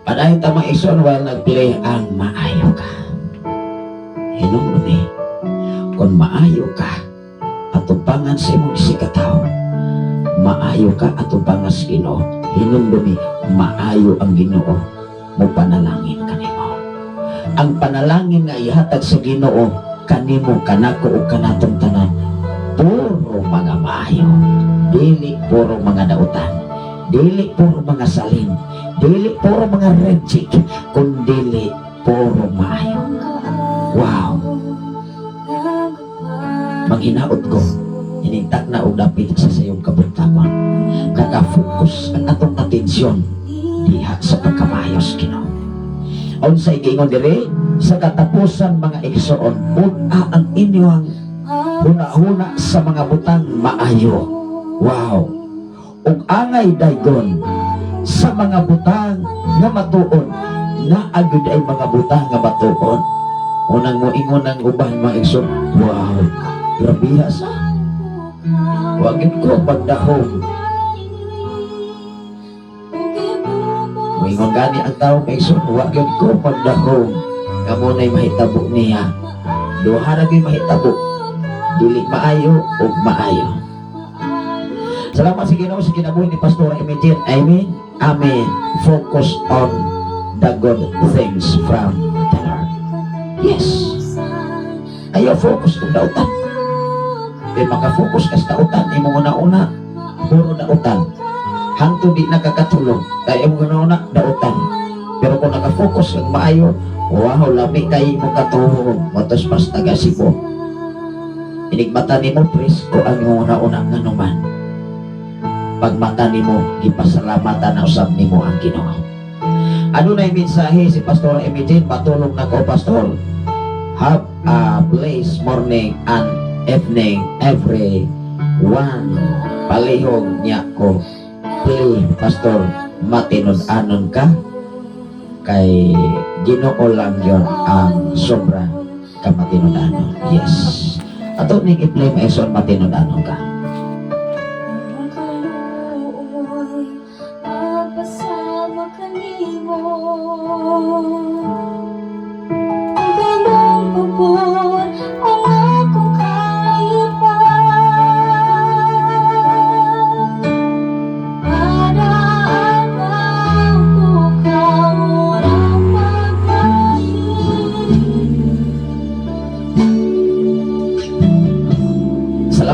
Padayon ta, mga igsoon, while nag-play ang "Maayo Ka". Hinumdumi, kung maayo ka, atubangan sa imong isigkatawo. Maayo ka atubangan sa Ginoo. Hinumdumi, maayo ang Ginoo, mo panalangin kanimo. Ang panalangin nga ihatag sa Ginoo kanimo, kanako ug kanatong tanan, puro mga maayo. Dili puro mga dautan. Dili puro mga salin. Dili puro mga reject, kundili puro maayo. Wow! Manghinaot ko, inintak na og dapit sa sayong kabuntagon. Naka-focus ang atong atensyon diha sa pagkamaayos Ginoo. Unsay giingon diri? Sa katapusan, mga igsoon, pun-a ang inyong huna-huna sa mga butang maayo. Wow! Ug angay daygon sa mga butang nga matuod. Naa gyud ay mga butang nga matuod. Unang mo ingon ang uban, mga igsoon, "Wow, grabiha sa. Wa gyud ko pagdahom." Moingon gani ang tao, mga igsoon, "Wa gyud ko pagdahom nga mao na'y mahitabo niya." Duha ra gyud mahitabo. Dili maayo ug maayo. Salamat sa Ginoo sa kinabuhi ni Pastor Imagine. Amen. Amen. Focus on the good things from the Lord. Yes. Ayaw focus kung dautan. Di maka-focus ka sa dautan, imong una-una, puro dautan. Hangtod di nakakatulog, kaya imong una-una, dautan. Pero kung naka-focus kang maayo, wow, lami kay mo katuhog, motos pas taga Cebu. Inigmata nimo, presko ang imong una-una nga numan. Pagmata nimo, gipasalamatan na usab nimo ang Ginoo. Ano na yung mensahe si Pastor Emigene? Patulog na ko, Pastor. Have a blessed morning and evening, every one. Palihog niya ko. Play, Pastor, "Matinud-anon Ka" kay Ginoo lang yon ang sobra kamatinud-anon. Yes. Ato ning i-play, Maison, "Matinud-anon Ka". Kaluoy, magpasama kanimo. Ang imong pabor ang akong kalipay. Kada adlaw ko ka murang pagkain.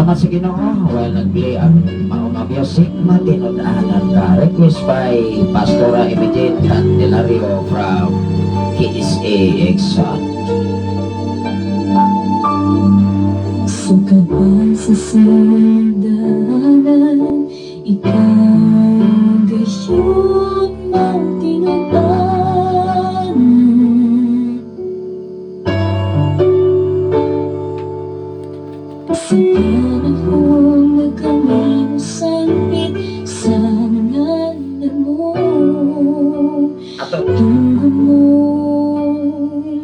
Salamat sa Ginoo. While nag-play ang maong music, matinud-anan ka. Request by Pastora Imogene Candelario from KSA Exxon. Sukad pa sa sagdanan, ikaw gayud matinud-anan. Sa panahon na kami nasangpit sa ngalan mo, Ato, tungod mo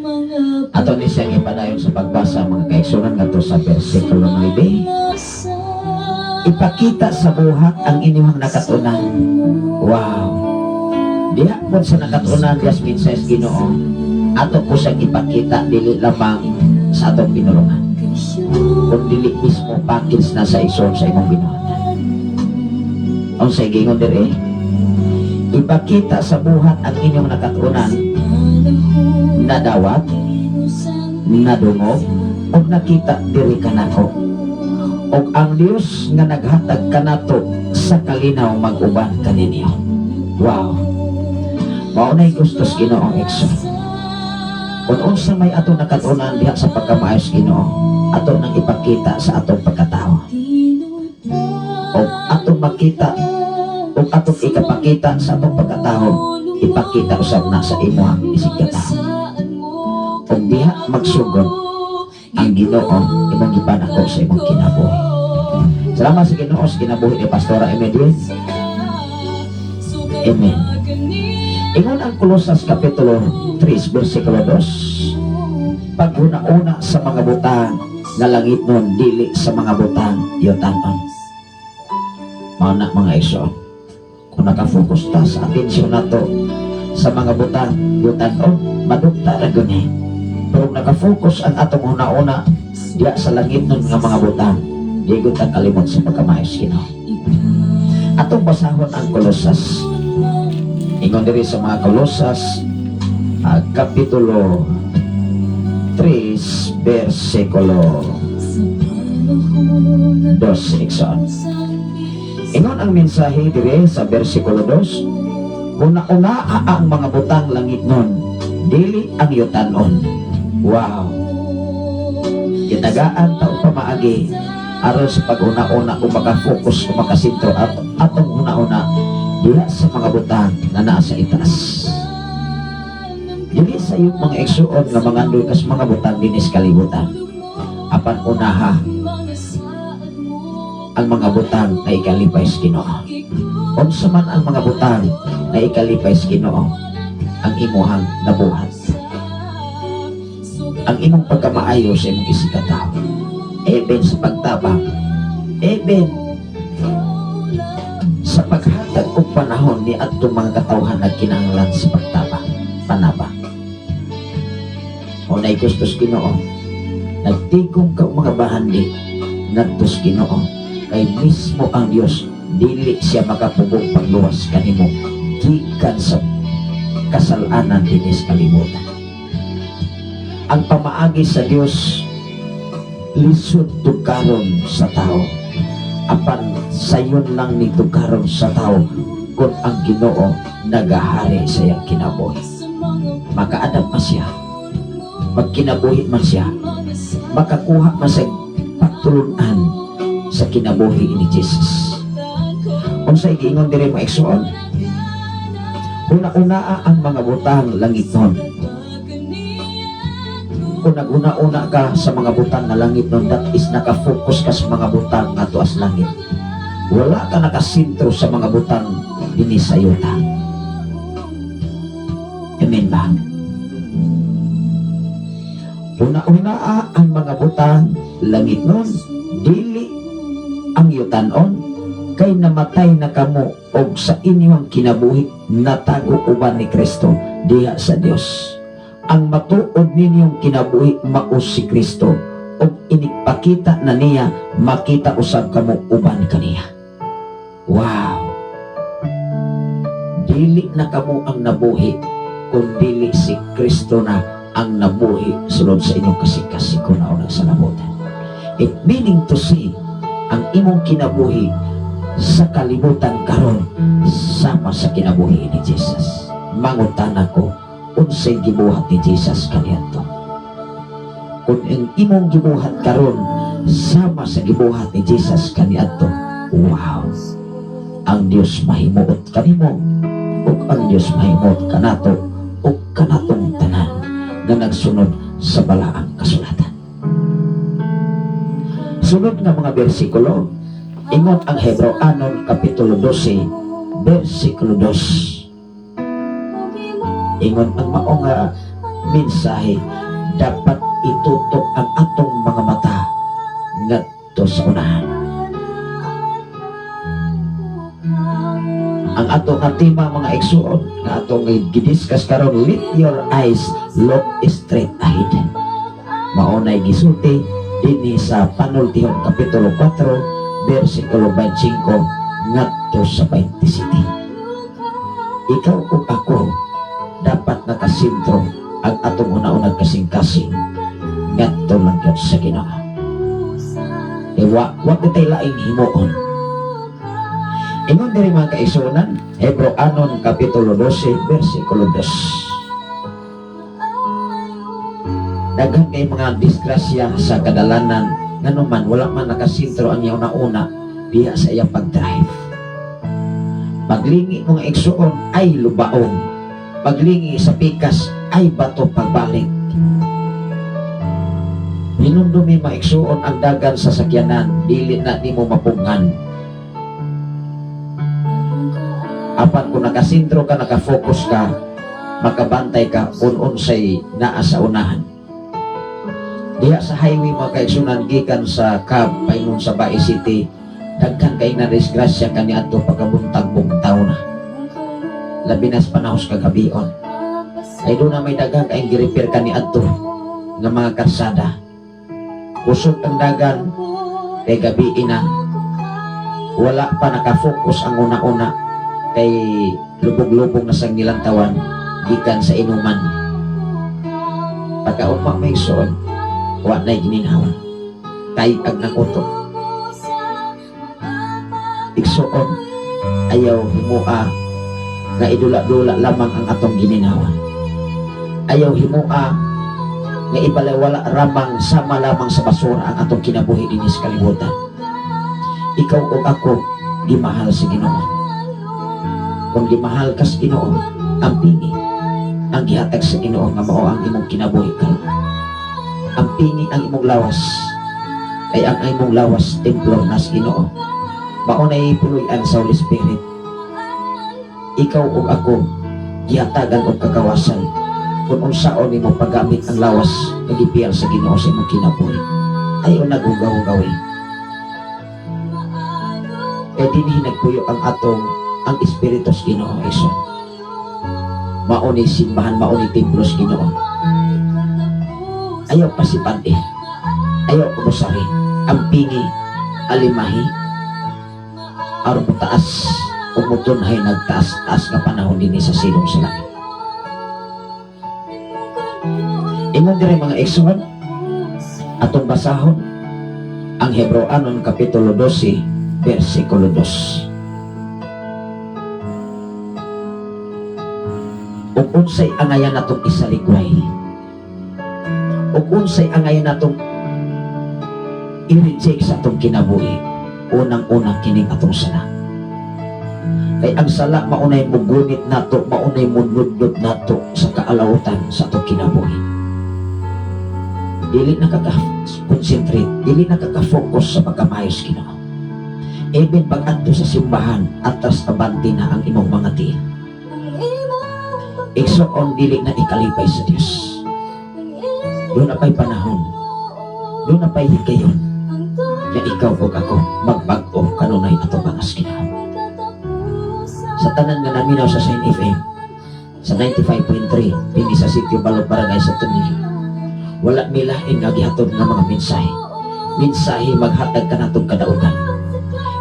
mga ato ni siyang ipadayon sa pagbasa, mga kaigsunan, ngadto sa versikulo 9. Ipakita sa buhat ang inyong nakatunan. Wow. Diha po sa nakatunan, Dios mensahe Ginoo. Ato po siyang ipakita dili lamang sa atong pinulungan, kung dili mismo package na sa ison sa imong binuhatan. Ang sa gingon dire, ipakita sa buhat ang inyong nakatunan, nadawat, nadungog, ug nakita diri kanako. Ug ang Dios nga naghatag kanato sa kalinaw mag-uban kaninyo. Wow. Mao na'y gustos Ginoo, igsoon. Kung unsa may ato nakatunan diha sa pagkamaayos Ginoo, ato nang ipakita sa atong pagkatao. O atong makita o atong ikapakita sa atong pagkatao, ipakita usab na sa imuhang isig katao. Ug diha magsugod ang Ginoo imong gipanako sa imong kinabuhi. Salamat sa Ginoo sa kinabuhi ni Pastora Emedin. Amen. Ingon ang Kolosas Kapitulo 3 versikulo 2, paghuna-una sa mga butang nga langit nun, dili sa mga butang yutanon. Mao na, mga igsoon. Kung nakafocus ta sa atensyon nato sa mga butang yutanon, madugta ra gyud ni. Pero kung nakafocus ang atong huna-una diya sa langit nun nga mga butang, di gud ta kalimot sa pagkamaayos Ginoo. Atong basahon ang Kolosas. Ingon diri sa mga Kolosas Kapitulo 3 versikulo 2, igsoon. Ingon ang mensahe dire sa versikulo 2, una-una ang mga butang langit nun, dili ang yutanon. Wow. Gitagaan ta og pamaagi aron sa pag-una-una o maka-focus o makasentro at atong una-una diha sa mga butang nga naa sa itaas. Dili sa iyong, mga igsuon, nga mangandoy kas mga butang dinis kalibutan. Apan unaha ang mga butang na ikalipay sa Ginoo. Unsa man ang mga butang na ikalipay sa Ginoo, ang imuhang nabuhat. Ang imong pagkamaayo sa imong isigkatawo. Even sa pagtabang, even sa paghatag og panahon ni adtong mga katawhan nagkinahanglan sa pagtabang, panabang. Unay gustos Ginoo, nagtigom ka og mga bahandi ngadto sa Ginoo kay mismo ang Dios dili siya makapugong pagluwas kanimo gikan sa kasalanan dinis kalibutan. Ang pamaagi sa Dios lisod tukaron sa tao. Apan sayon lang ni tukaron sa tao kung ang Ginoo nagahari sa iyang kinabuhi. Makaadap pa siya, magkinabuhi man siya, makakuha man sa pagtulunan sa kinabuhi ni Jesus. Unsay giingon diri, mga igsoon? Una-una ang mga butang langit nun. Kung naguna-una ka sa mga butang nga langit nun, that is naka-focus ka sa mga butang nga tuas langit. Wala ka nakasentro sa mga butang dinhi sa yuta. Amen ba? Una-una ang mga butang langit nun, dili ang yutanon, kay namatay na kamo og sa inyong kinabuhi natago uban ni Kristo diha sa Dios. Ang matuod ninyong kinabuhi mao si Kristo ug inikpakita na niya, makita usab kamo uban kaniya. Wow. Dili na kamo ang nabuhi kung dili si Kristo na ang nabuhi sulod sa inyong kasing-kasing na unang salabutan. It meaning to say, Ang imong kinabuhi sa kalibutan karon sama sa kinabuhi ni Jesus. Mangutana ko, unsay gibuhat ni Jesus kaniadto? Kung ang imong gibuhat karon sama sa gibuhat ni Jesus kaniadto, wow, ang Dios mahimuot kanimo ug ang Dios mahimuot kanato ug kanatong tanan nga nagsunod sa balaang kasulatan. Sunod nga mga bersikulo, ingon ang Hebreoanon Kapitulo 12, versikulo 2. Ingon ang mao nga mensahe, dapat itutok ang atong mga mata ngadto sa unahan. Ang ato nga tema, mga igsuon, nga atong gidiscuss karon, "Let your eyes look straight ahead." Mao nay gisulti dinhi sa Panultihon Kapitulo 4 versikulo 25 ngadto sa 27. Ikaw ug ako, dapat nakasentro ang atong una-unang kasing-kasing ngadto lang gyud sa Ginoo. E wa kitay laing himuon. Ingon diri, mga kaigsuonan, Hebreoanon Kapitulo 12 versikulo 2. Daghan kay mga disgrasya sa kadalanan, nganuman wala man nakasentro ang iyang una diha sa iyang pag-drive. Paglingi, mga igsuon, ay lubaong. Paglingi sa pikas, ay bato pagbalik. Hinumdumi, mga igsuon, ang dagan sa sakyanan, dili na nimo mapungan. Apan kung nakasentro ka, nakafocus ka, makabantay ka kung unsay naa sa unahan. Diha sa highway, mga kaigsunan, gikan sa Cab paingon sa Bais City, daghan kay na disgrasya kaniadto pagkabuntag bugtaw na. Labi na sa panahon sa kagabion. Ay doon na may daghan kay gi-repair kaniadto nga mga karsada. Kusog ang dagan kay gabi na. Wala pa nakafocus ang una-una kay lubog-lubog na sa nilantawan gikan sa inuman. Pagkaugma, may igsoon, wa na'y giminhawa. Kay ag ng utok. Igsoon, ayaw himua nga idula-dula lamang ang atong giminawa. Ayaw himua nga ibalewala ramang sama lamang sa basura ang atong kinabuhi dinhi sa kalibutan. Ikaw ug ako, gimahal sa Ginoo. Kung gimahal ka sa Ginoo, ang pingi ang gihatag sa Ginoo nga mao ang imong kinabuhi karon. Ang pingi ang imong lawas, kay ang imong lawas templo na sa Ginoo. Mao nay puloy-an sa Holy Spirit. Ikaw ug ako, gihatagan og kagawasan kung unsaon nimo paggamit ang lawas nga gipiyal sa Ginoo sa imong kinabuhi. Ayaw naghugaw-hugawi. Kay dinhi nagpuyo ang atong ang espiritu sa Ginoo, igsoon. Mao ni simbahan, mao ni templo sa Ginoo. Ayaw pasipante. Ayaw ubosari. Ang pingi alimahi aron taas ug motunhay nagtaas-taas nga panahon dinhi sa silong sa langit. Ingon diri, mga igsoon, atong basahon ang Hebreoanon Kapitulo 12 versikulo 2. Ug unsay angayan natong isaligway? Ug unsay angayan natong i-reject sa atong kinabuhi? Unang-una, kining atong sala. Kay ang sala maunay mugunit nato, maunay munudnod nato sa kaalawutan sa atong kinabuhi. Dili na ka-concentrate, dili na ka-focus sa pagkamayos Ginoo. Even pag adto sa simbahan, atras abante na ang imong mga tiil. Igsoon, dili na ikalipay sa Dios. Doon na pa'y panahon, doon na pa'y higayon, nga ikaw ug ako magbag-o kanunay ato bangas Ginoo. Sa tanan nga naminaw sa Shine FM sa 95.3 dinhi sa Sitio Balog, Barangay sa Tunil, wala milain nga gihatod nga mga mensahe. Mensahe maghatag kanatong kadaugan.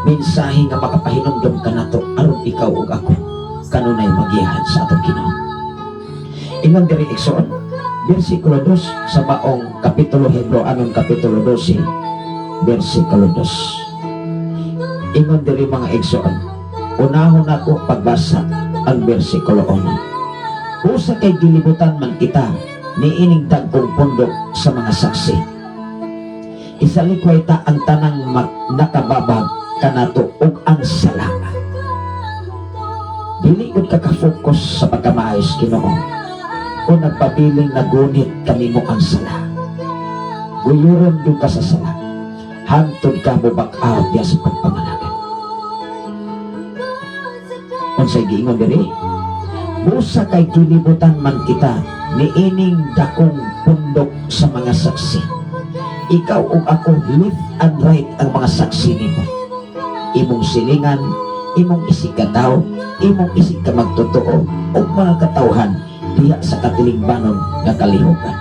Mensahe nga makapahinumdom kanato aron ikaw ug ako kanunay magiyahan sa atong Ginoo. Ingon diri, igsoon, versikulo 2 sa maong kapitulo, Hebreoanon Kapitulo 12 versikulo 2. Ingon diri, mga igsoon, unahon ako pagbasa ang bersikulo 1. Busa kay gilibutan man kita niining dagkong pundok sa mga saksi. Isalikway ta ang tanang nakababag kanato ug ang sala. Dili gud ka ka-focus sa pagkamaayos Ginoo kung nagpabiling nagunit kanimo ang sala. Guyuron gyud ka sa sala. Hangtod ka mo back out diya sa pagpangalagad. Unsay giingon diri? Busa kay gilibutan man kita niining dakong pundok sa mga saksi. Ikaw ug ako, left and right ang mga saksi nimo. Imong silingan, imong isig kataw, imong isig ka magtotoo ug mga katawhan diha sa katilingbanon nga kalihukan.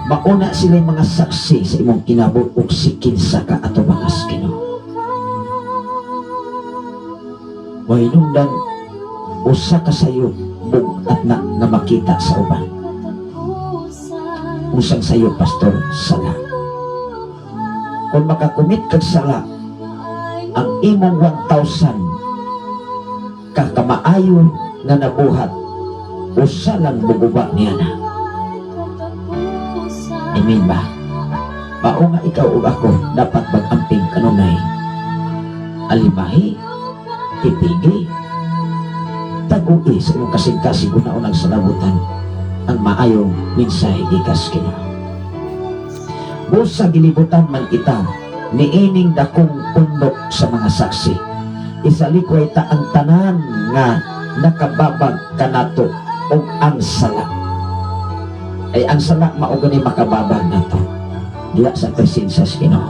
Mauna sila mga saksi sa imong kinabuhi ug sikinsa ka atubangas Ginoo. Mahinungdan usa ka sayo bug-at na nga makita sa uban. Usang sayo, Pastor? Sala. Kung maka-commit kag sala, ang imong 1,000 kakamaayo nga nabuhat, usa lang muguba niya na. Amen ba? Mao nga ikaw ug ako dapat mag-amping kanunay. Alimahi, tipigi, tagui sa imong kasing-kasing una-unang salabutan ang maayong mensahe gikas Ginoo. Busa gilibutan man kita niining dakong pundok sa mga saksi. Isalikway ta ang tanan nga nakababag kanato ug ang sala. Ay, ang sala mao gani makababag nato diha sa presensya sa Ginoo.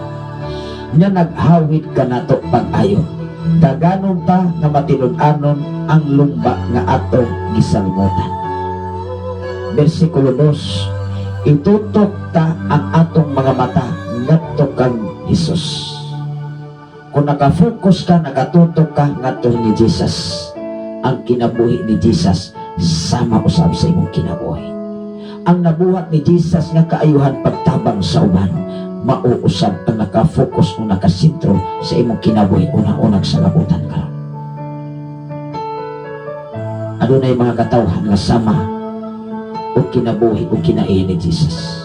Nga naghawid kanato pag-ayo. Daganon ta nga matinud-anon ang lumba nga atong gisalmutan. Versikulo 2, itutok ta ang atong mga mata ngadto kang Jesus. Kung naka-focus ka, nakatutok ka ngadto ni Jesus, ang kinabuhi ni Jesus sama usab sa imong kinabuhi. Ang nabuhat ni Jesus nga kaayuhan, pagtabang sa uban, mauusab ang naka-focus o nakasentro sa imong kinabuhi una-unang salabutan karon. Adunay mga katawhan nga sama o kinabuhi o kinaihi ni Jesus.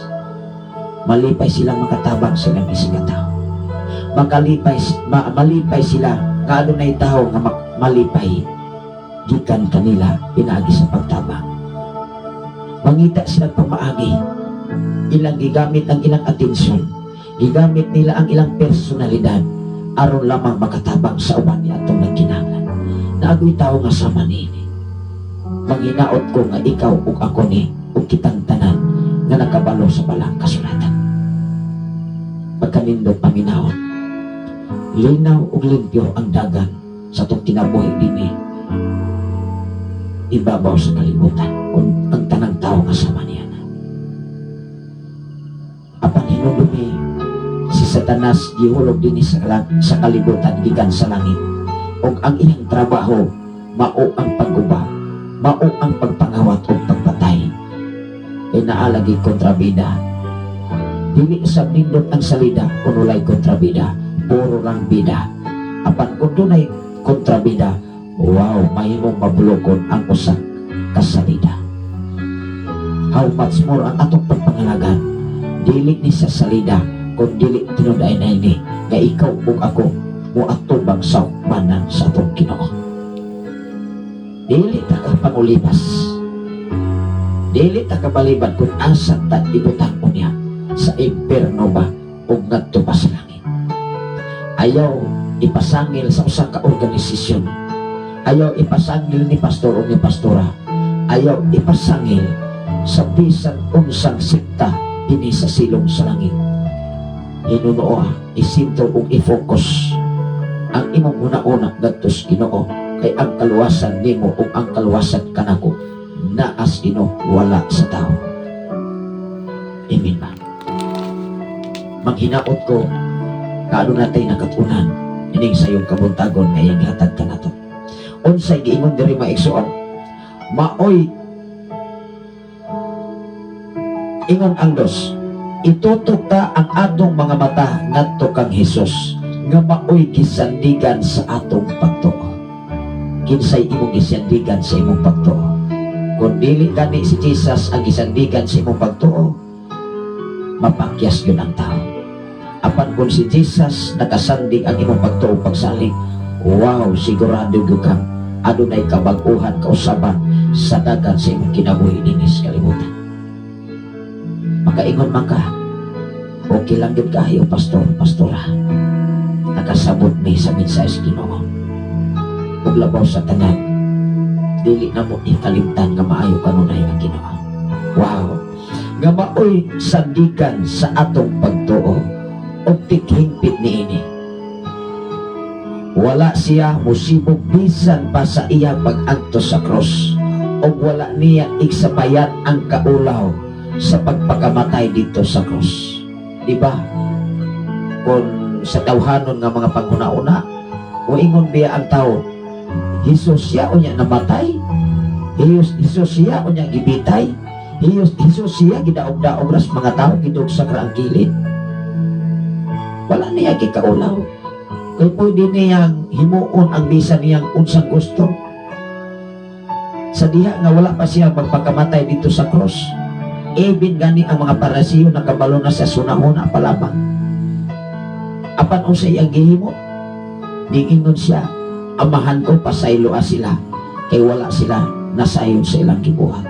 Malipay silang makatabang sa ilang isig tao. Malipay sila nga adunay tao nga malipay gikan kanila pinaagi sa pagtabang. Mangita sila pamaagi. Ilang gigamit ang ilang atensyon. Gigamit nila ang ilang personalidad aron lamang makatabang sa uban ni atong nagkinahanglan. Naa goy tao nga sama niini. Manghinaot ko nga ikaw ug ako ni ug kitang tanan nga nakabalo sa balang kasulatan. Pagkanindot paminawon. Linaw ug limpyo ang dagan sa atong kinabuhi dinhi ibabaw sa kalibutan kung ang tanang tao nga sama niya na. Apan hinumdumi, si Satanas gihulog dinhi sa kalibutan gikan sa langit ug ang iyang trabaho mao ang pagguba, mao ang pagpangawat ug pagpatay. Kay naa lagi kontrabida. Dili sa nindot ang salida kung walay kontrabida, puro lang bida. Apan kung dunay kontrabida, wow, mahimong mabulokon ang usa ka salida. How much more ang atong pagpangalagan? Dili ni sa salida kung dili tinud-ay na ini nga ikaw ug ako moatubang sa hukmanan sa atong Ginoo. Dili ta ka pangulipas. Dili ta kabalibad kung asa ta ibutang unya, sa impierno ba o ngadto pa sa langit. Ayaw ipasangil sa usa ka organisasyon. Ayaw ipasangil ni pastor o ni pastora. Ayaw ipasangil sa bisan unsang sekta dinhi sa silong sa langit. Hinunoa, isintro ug i-focus ang imong una-una ngadto sa Ginoo kay ang kaluwasan nimo ug ang kaluwasan kanako naa sa Ginoo, wala sa tao. Amen ba? Manghinaot ko kaano natay nakatunan ining sayong kabuntagon nga iyang gihatag kanato. Unsay giingon diri, mga igsoon? Maoy ingon ang 2. Itutok ta ang atong mga mata ngadto kang Hesus. Nga maoy gisandigan sa atong pagtuo. Kinsay imong gisandigan sa imong pagtuo? Kung dili gani si Jesus ang gisandigan sa imong pagtuo, mapakyas yun ang tao. Apan kung si Jesus nakasandig ang imong pagtuo, pagsalig, wow, sigurado gyud kang adunay kabag-uhan, kausaban sa dagan sa imong kinabuhi dinhi sa kalibutan. Makaingon man ka, "Okay lang gyud kayo, pastor, pastora. Nakasabot mi sa mensahe sa Ginoo." Ug labaw sa tanan, dili na mo ikalimtan nga maayo kanunay ang Ginoo. Wow! Nga maoy sandigan sa atong pagtuo og tighingpit niini. Wala siya musibog bisan pa sa iya pag-antos sa cross, ug wala niya igsapayan ang kaulaw sa pagpakamatay dito sa cross. Di ba? Kung sa tawhanon nga mga panghuna-una, ingon biya ang tao, "Jesus siya unya namatay? Jesus siya unya gibitay? Jesus siya gidaog-daog ras mga tao, gidugsak ra ang kilid?" Wala niya gikaulaw. Kay pwede niyang himuon ang bisan niyang unsang gusto. Sa diha nga wala pa siya magpakamatay dito sa cross, even gani ang mga Parisiyo nakabalo na sa sunahuna pa lamang. Apan unsa iyang gihimo? Niingon siya, "Amahan ko, pasayloa sila kay wala sila nasayon sa ilang gibuhat."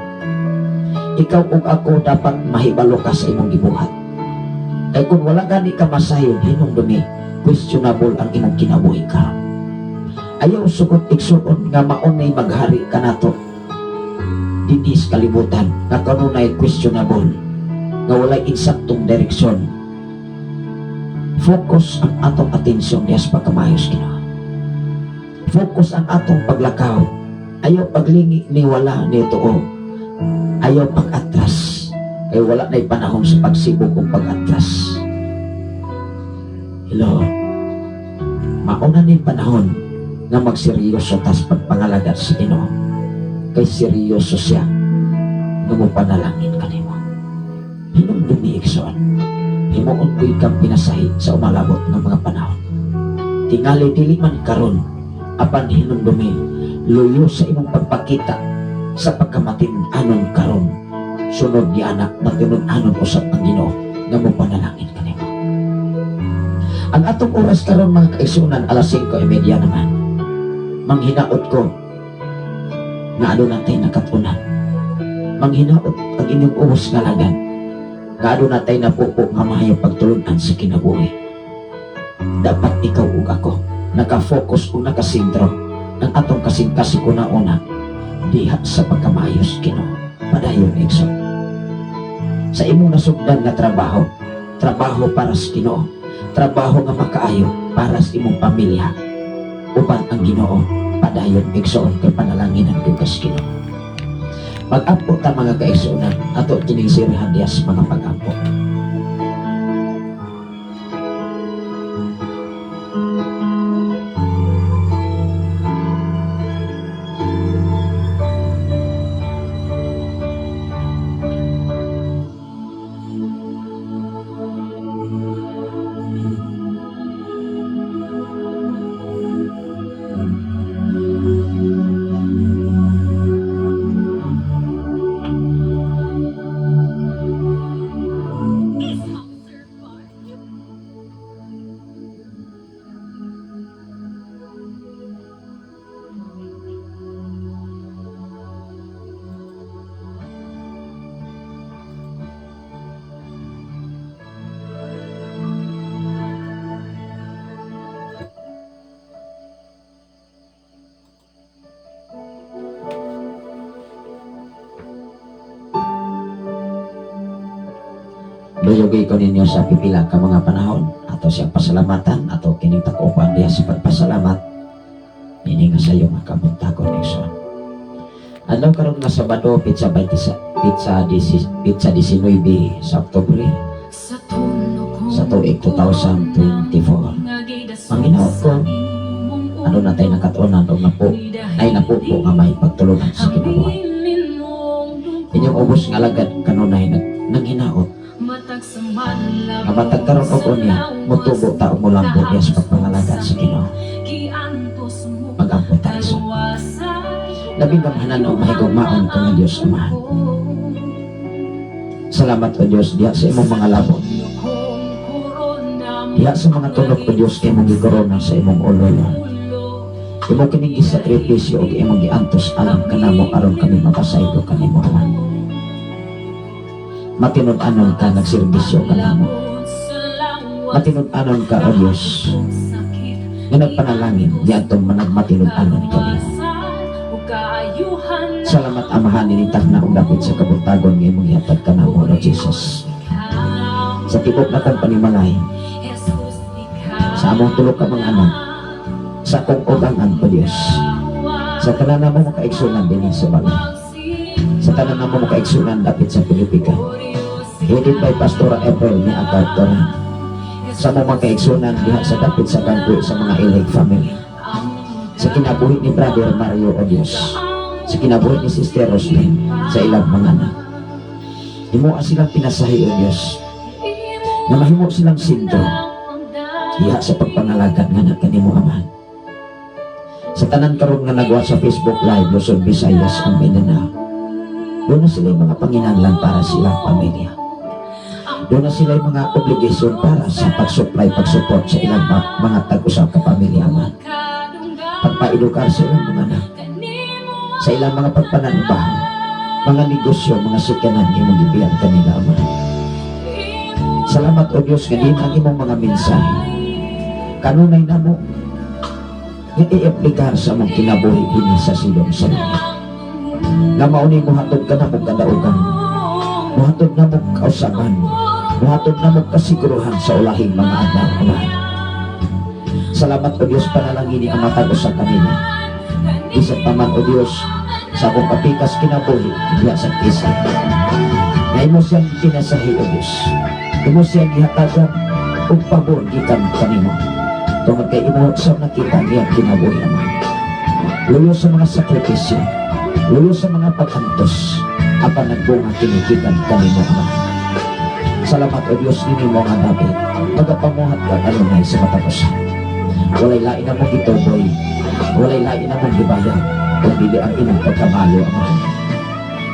Ikaw ug ako, dapat mahibalo ka sa imong gibuhat. Kay kung wala gani ka masayon, hinumdumi, questionable ang imong kinabuhi karon. Ayaw sugot, igsuon, nga maunay maghari kanato dinhi sa kalibutan nga kanunay questionable, nga walay insaktong direksyon. Focus ang atong atensyon diha sa pagkamayo sa Ginoo. Focus ang atong paglakaw. Ayaw paglingi ni wala ni tuo. Ayaw pag-atras. Kay wala na'y panahon sa pagsibog o pag-atras. Hello. Mauna ning panahon nga magseryoso tas pagpangalagad sa Ginoo. Kay seryoso siya nga mo panalangin kanimo. Hinumdumi, igsoon. Himuon ko ikang pinasahi sa umalabot ng mga panahon. Tingali dili man karon, apan hinumdumi, luyo sa imong pagpakita sa pagkamatin-anon karon. Sunod ni anak, matinud-anon usab ang Ginoo nga mo panalangin kanimo. Ang atong oras karon, mga kaigsuonan, alas 5:30 naman. Manghinaot ko nga aduna tay nakatunan. Manghinaot ang inyong ubos nga lagan nga aduna tay napupo nga maayong pagtulunan sa kinabuhi. Dapat ikaw ug ako naka-focus o nakasentro ang atong kasing-kasing una-una diha sa pagkamayo sa Ginoo. Padayon, igsoon. Sa imong nasugdan nga trabaho, trabaho para sa Ginoo, trabaho nga makaayo para sa imong pamilya, uban ang Ginoo. Padayon, igsoon, kay panalanginan gyud ka sa Ginoo. Mag-ampo ta, mga kaigsuonan, ato kining sirhan diha sa mga pag-ampo. Duyogay ko ninyo sa pipila ka mga panahon ato siyang pasalamatan, ato kining takupan diha sa pagpasalamat ini nga sayo nga kabuntagon, igsoon. Adlaw karon nga Sabado, petsa 20, petsa 19 sa Oktubre sa tuig 2024. Panginoon ko, aduna tay nakatuonan o napo ay napupo nga may pagtulunan sa kinabuhi. Inyong ubos nga alagad kanunay nanghinaot nga matag karon og unya mutubo ta o mulambo diya sa pagpangalagad. pag-alagad sa Ginoo. Magampo tayo sa labing gamhanan o mahigugmaon ka nga Diyos Ama. Salamat, O Diyos, diha sa imong mga labot. Diha sa mga tunok, O Diyos, kay imong gikorona sa imong ulo. Imo kining gisakripisyo ug imong giantos alang kanamo aron kami mapasaylo kanimo, Ama. Matinud-anon ka nagserbisyo kanamo. Matinud-anon ka, O Diyos, nga nagpanalangin diadtong managmatinud-anon kami. Salamat, Amahan, nining takna og dapit sa kabuntagon nga imong gihatag kanamo, Lord Jesus. Sa tibok na kong panimalay, sa among tulo ka mga anak, sa akong ugangan, O Diyos, sa tanan namo makaigsunan dinhi sa balay, sa tanan namo makaigsunan dapit sa Pilipinas, headed by Pastora April ni Agad. Sa among mga kaigsunan diha sa dapit sa Kangkoy, sa mga Ilhig family, sa kinabuhi ni Brother Mario, O Diyos, sa kinabuhi ni Sister Roslyn, sa ilang mga anak. Imo silang pinasahi, O Diyos, na mahimo silang sentro diha sa pagpangalagad nga na kanimo, Ama. Sa tanan karon nga nagwa sa Facebook Live, Luzon, Visayas ug Mindanao, duna sila mga panginahanglan para sa ilang pamilya. Duna sila mga obligasyon para sa pag-supply, pag-support sa ilang mga tag-usa ka pamilya man. Pagpaedukar sa ilang mga anak, sa ilang mga pagpananabaho, mga negosyo, mga sukyanan, imong gibiyan kanila, Ama. Salamat, O Diyos, nga din ang imong mga mensahe. Kanunay namo nga i-aplikar sa among kinabuhi dinhi sa silong sa langit. Nga mauni muhatod ka namo kadaugan, muhatod namo kausaban, muhatod namo kasiguruhan sa ulahing mga adlaw, Ama. Salamat, O Diyos, panalangin ni ang matag usa kanila. Bisan pa man, O Diyos, sa akong kapikas kinabuhi diha sa kisa. Na imo siyang pinasahi, O Diyos. Imo siyang gihatagan og pabor gikan kanimo. Tungod kay imo sa nakita niya kinabuhi, Ama. Luyo sa mga sakripisyo, luyo sa mga pag-antos, apan nagbunga kini gikan kanimo, Ama. Salamat, O Diyos, nini mo nga dapit. Magapamuhat ka kanunay sa matag usa. Walay lain na mong gituboy, walay lain na mong gibayad, kung dili ang imong pagkamaayo, Ama.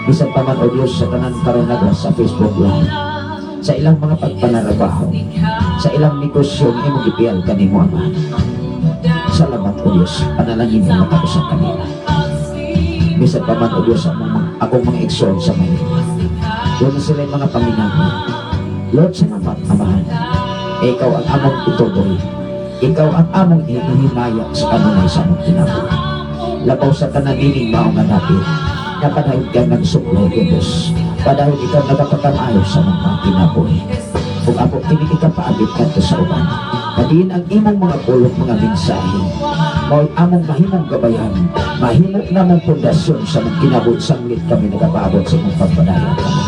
Bisan pa man, O Diyos, sa tanan karon nagwa sa Facebook Live, sa ilang mga pagpanarabaho, sa ilang negosyo nga imong gipiyal kanimo, Ama. Salamat, O Diyos, panalangin mo matag usa kanila. Bisan pa man, O Diyos, ang mga, akong mga igsoon sa Manila. Duna sila yung mga paminana. Lord, salamat, Amahan. Ikaw ang among ituboy. Ikaw ang among ihimaya sa kanunay sa among kinabuhi. Labaw sa tanan nining mao nga dapit, na padayon ka ng supply, O Diyos. Padayon ikaw nagapakamayo sa among mga kinabuhi. Kung ako kini ikapaabit kadto sa uban, kadiin ang imong mga pulong, mga mensahe, mao'y among mahimong gabayan, mahimo namong pundasyon sa among kinabuhi sanglit kami nagapaabot sa imong pagpadayon kami.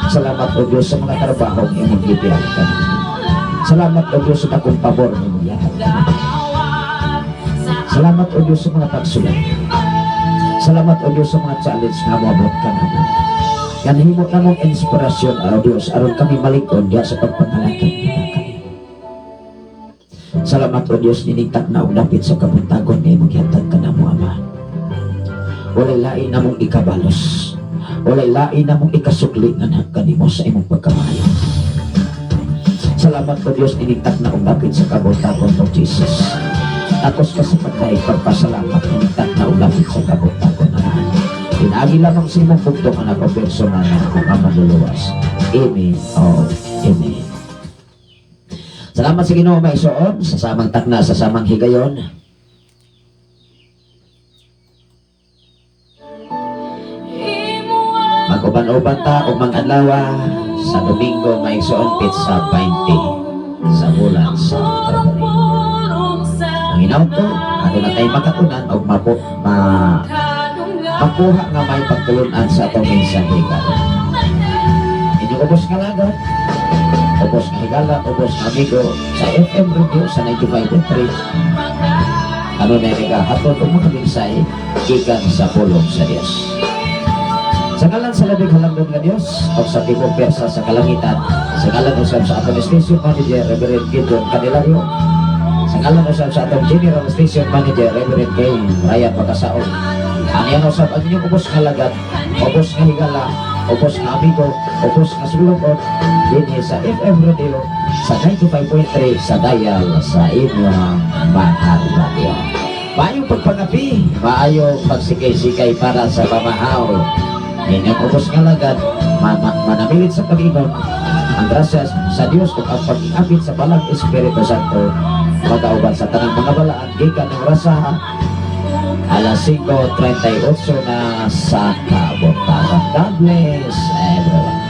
Salamat, O Diyos, sa mga trabaho ng imong gibiyan kami. Salamat, O Diyos, sa dakong pabor ng imong gihatag kami. Salamat, O Diyos, sa mga pagsulat. Salamat, O Diyos, sa mga challenge nga moabot ka namo. Yan himo namong inspirasyon, O Diyos, aron kami malikon diha sa pagpangalagad kita kami. Salamat, O Diyos, nining takna og dapit sa kabuntagon nga imong gihatag kanamo, Ama. Walay lain namong ikabalos. Walay lain namong ikasukli nga kanimo sa imong pagkamayo. Salamat, O Diyos, nining takna og dapit sa kabuntagon, Lord Jesus. Takos ka sa pagkay pagpasalamat nining takna og dapit sa kabuntagon, Ama. Pinaagi lamang sa imong bugtong anak o personal na akong Manluluwas. Amen. Oh, amen. Salamat sa Ginoo, mga igsoon, sa samang takna, sa samang higayon. Mag-uban-uban ta o mang-adlawa sa Domingo, mga igsoon, petsa 20 sa bulan sa February. Ang hinaot ko, aduna tay makatunan o mapo, ma, makuha nga may pagtulunan sa atong mensahe karon. Inyong ubos nga lagad, ubos nga higala, ubos nga amigo sa FM radio sa 95.3. Ano na nagahatod og mga mensahe gikan sa pulong sa Dios. Sa ngalan sa labing halangdon nga Dios o sa tibok pwersa sa kalangitan, sa ngalan usab sa akong station manager, Reverend Gideon Candelario, Sa ngalan usab sa atong General Station Manager, Reverend Kay Ryan Pagkasaon. Aniyan usab ang inyong ubos nga lagad, ubos nga higala, ubos nga amigo, ubos nga sulokon, dinhi sa FM Radio sa 95.3 sa dial sa inyong mga radio. Maayong pagpangapi, maayong pagsikay-sikay para sa pamahaw. Inyong ubos nga lagad, manamilit sa pag-ingon, ang grasya sa Dios ug ang pag-iapit sa Balang Espiritu Santo magauban sa tanang mga balaan gikan ng rasaha alas 5:38 na sa kabuntagon. God bless everyone.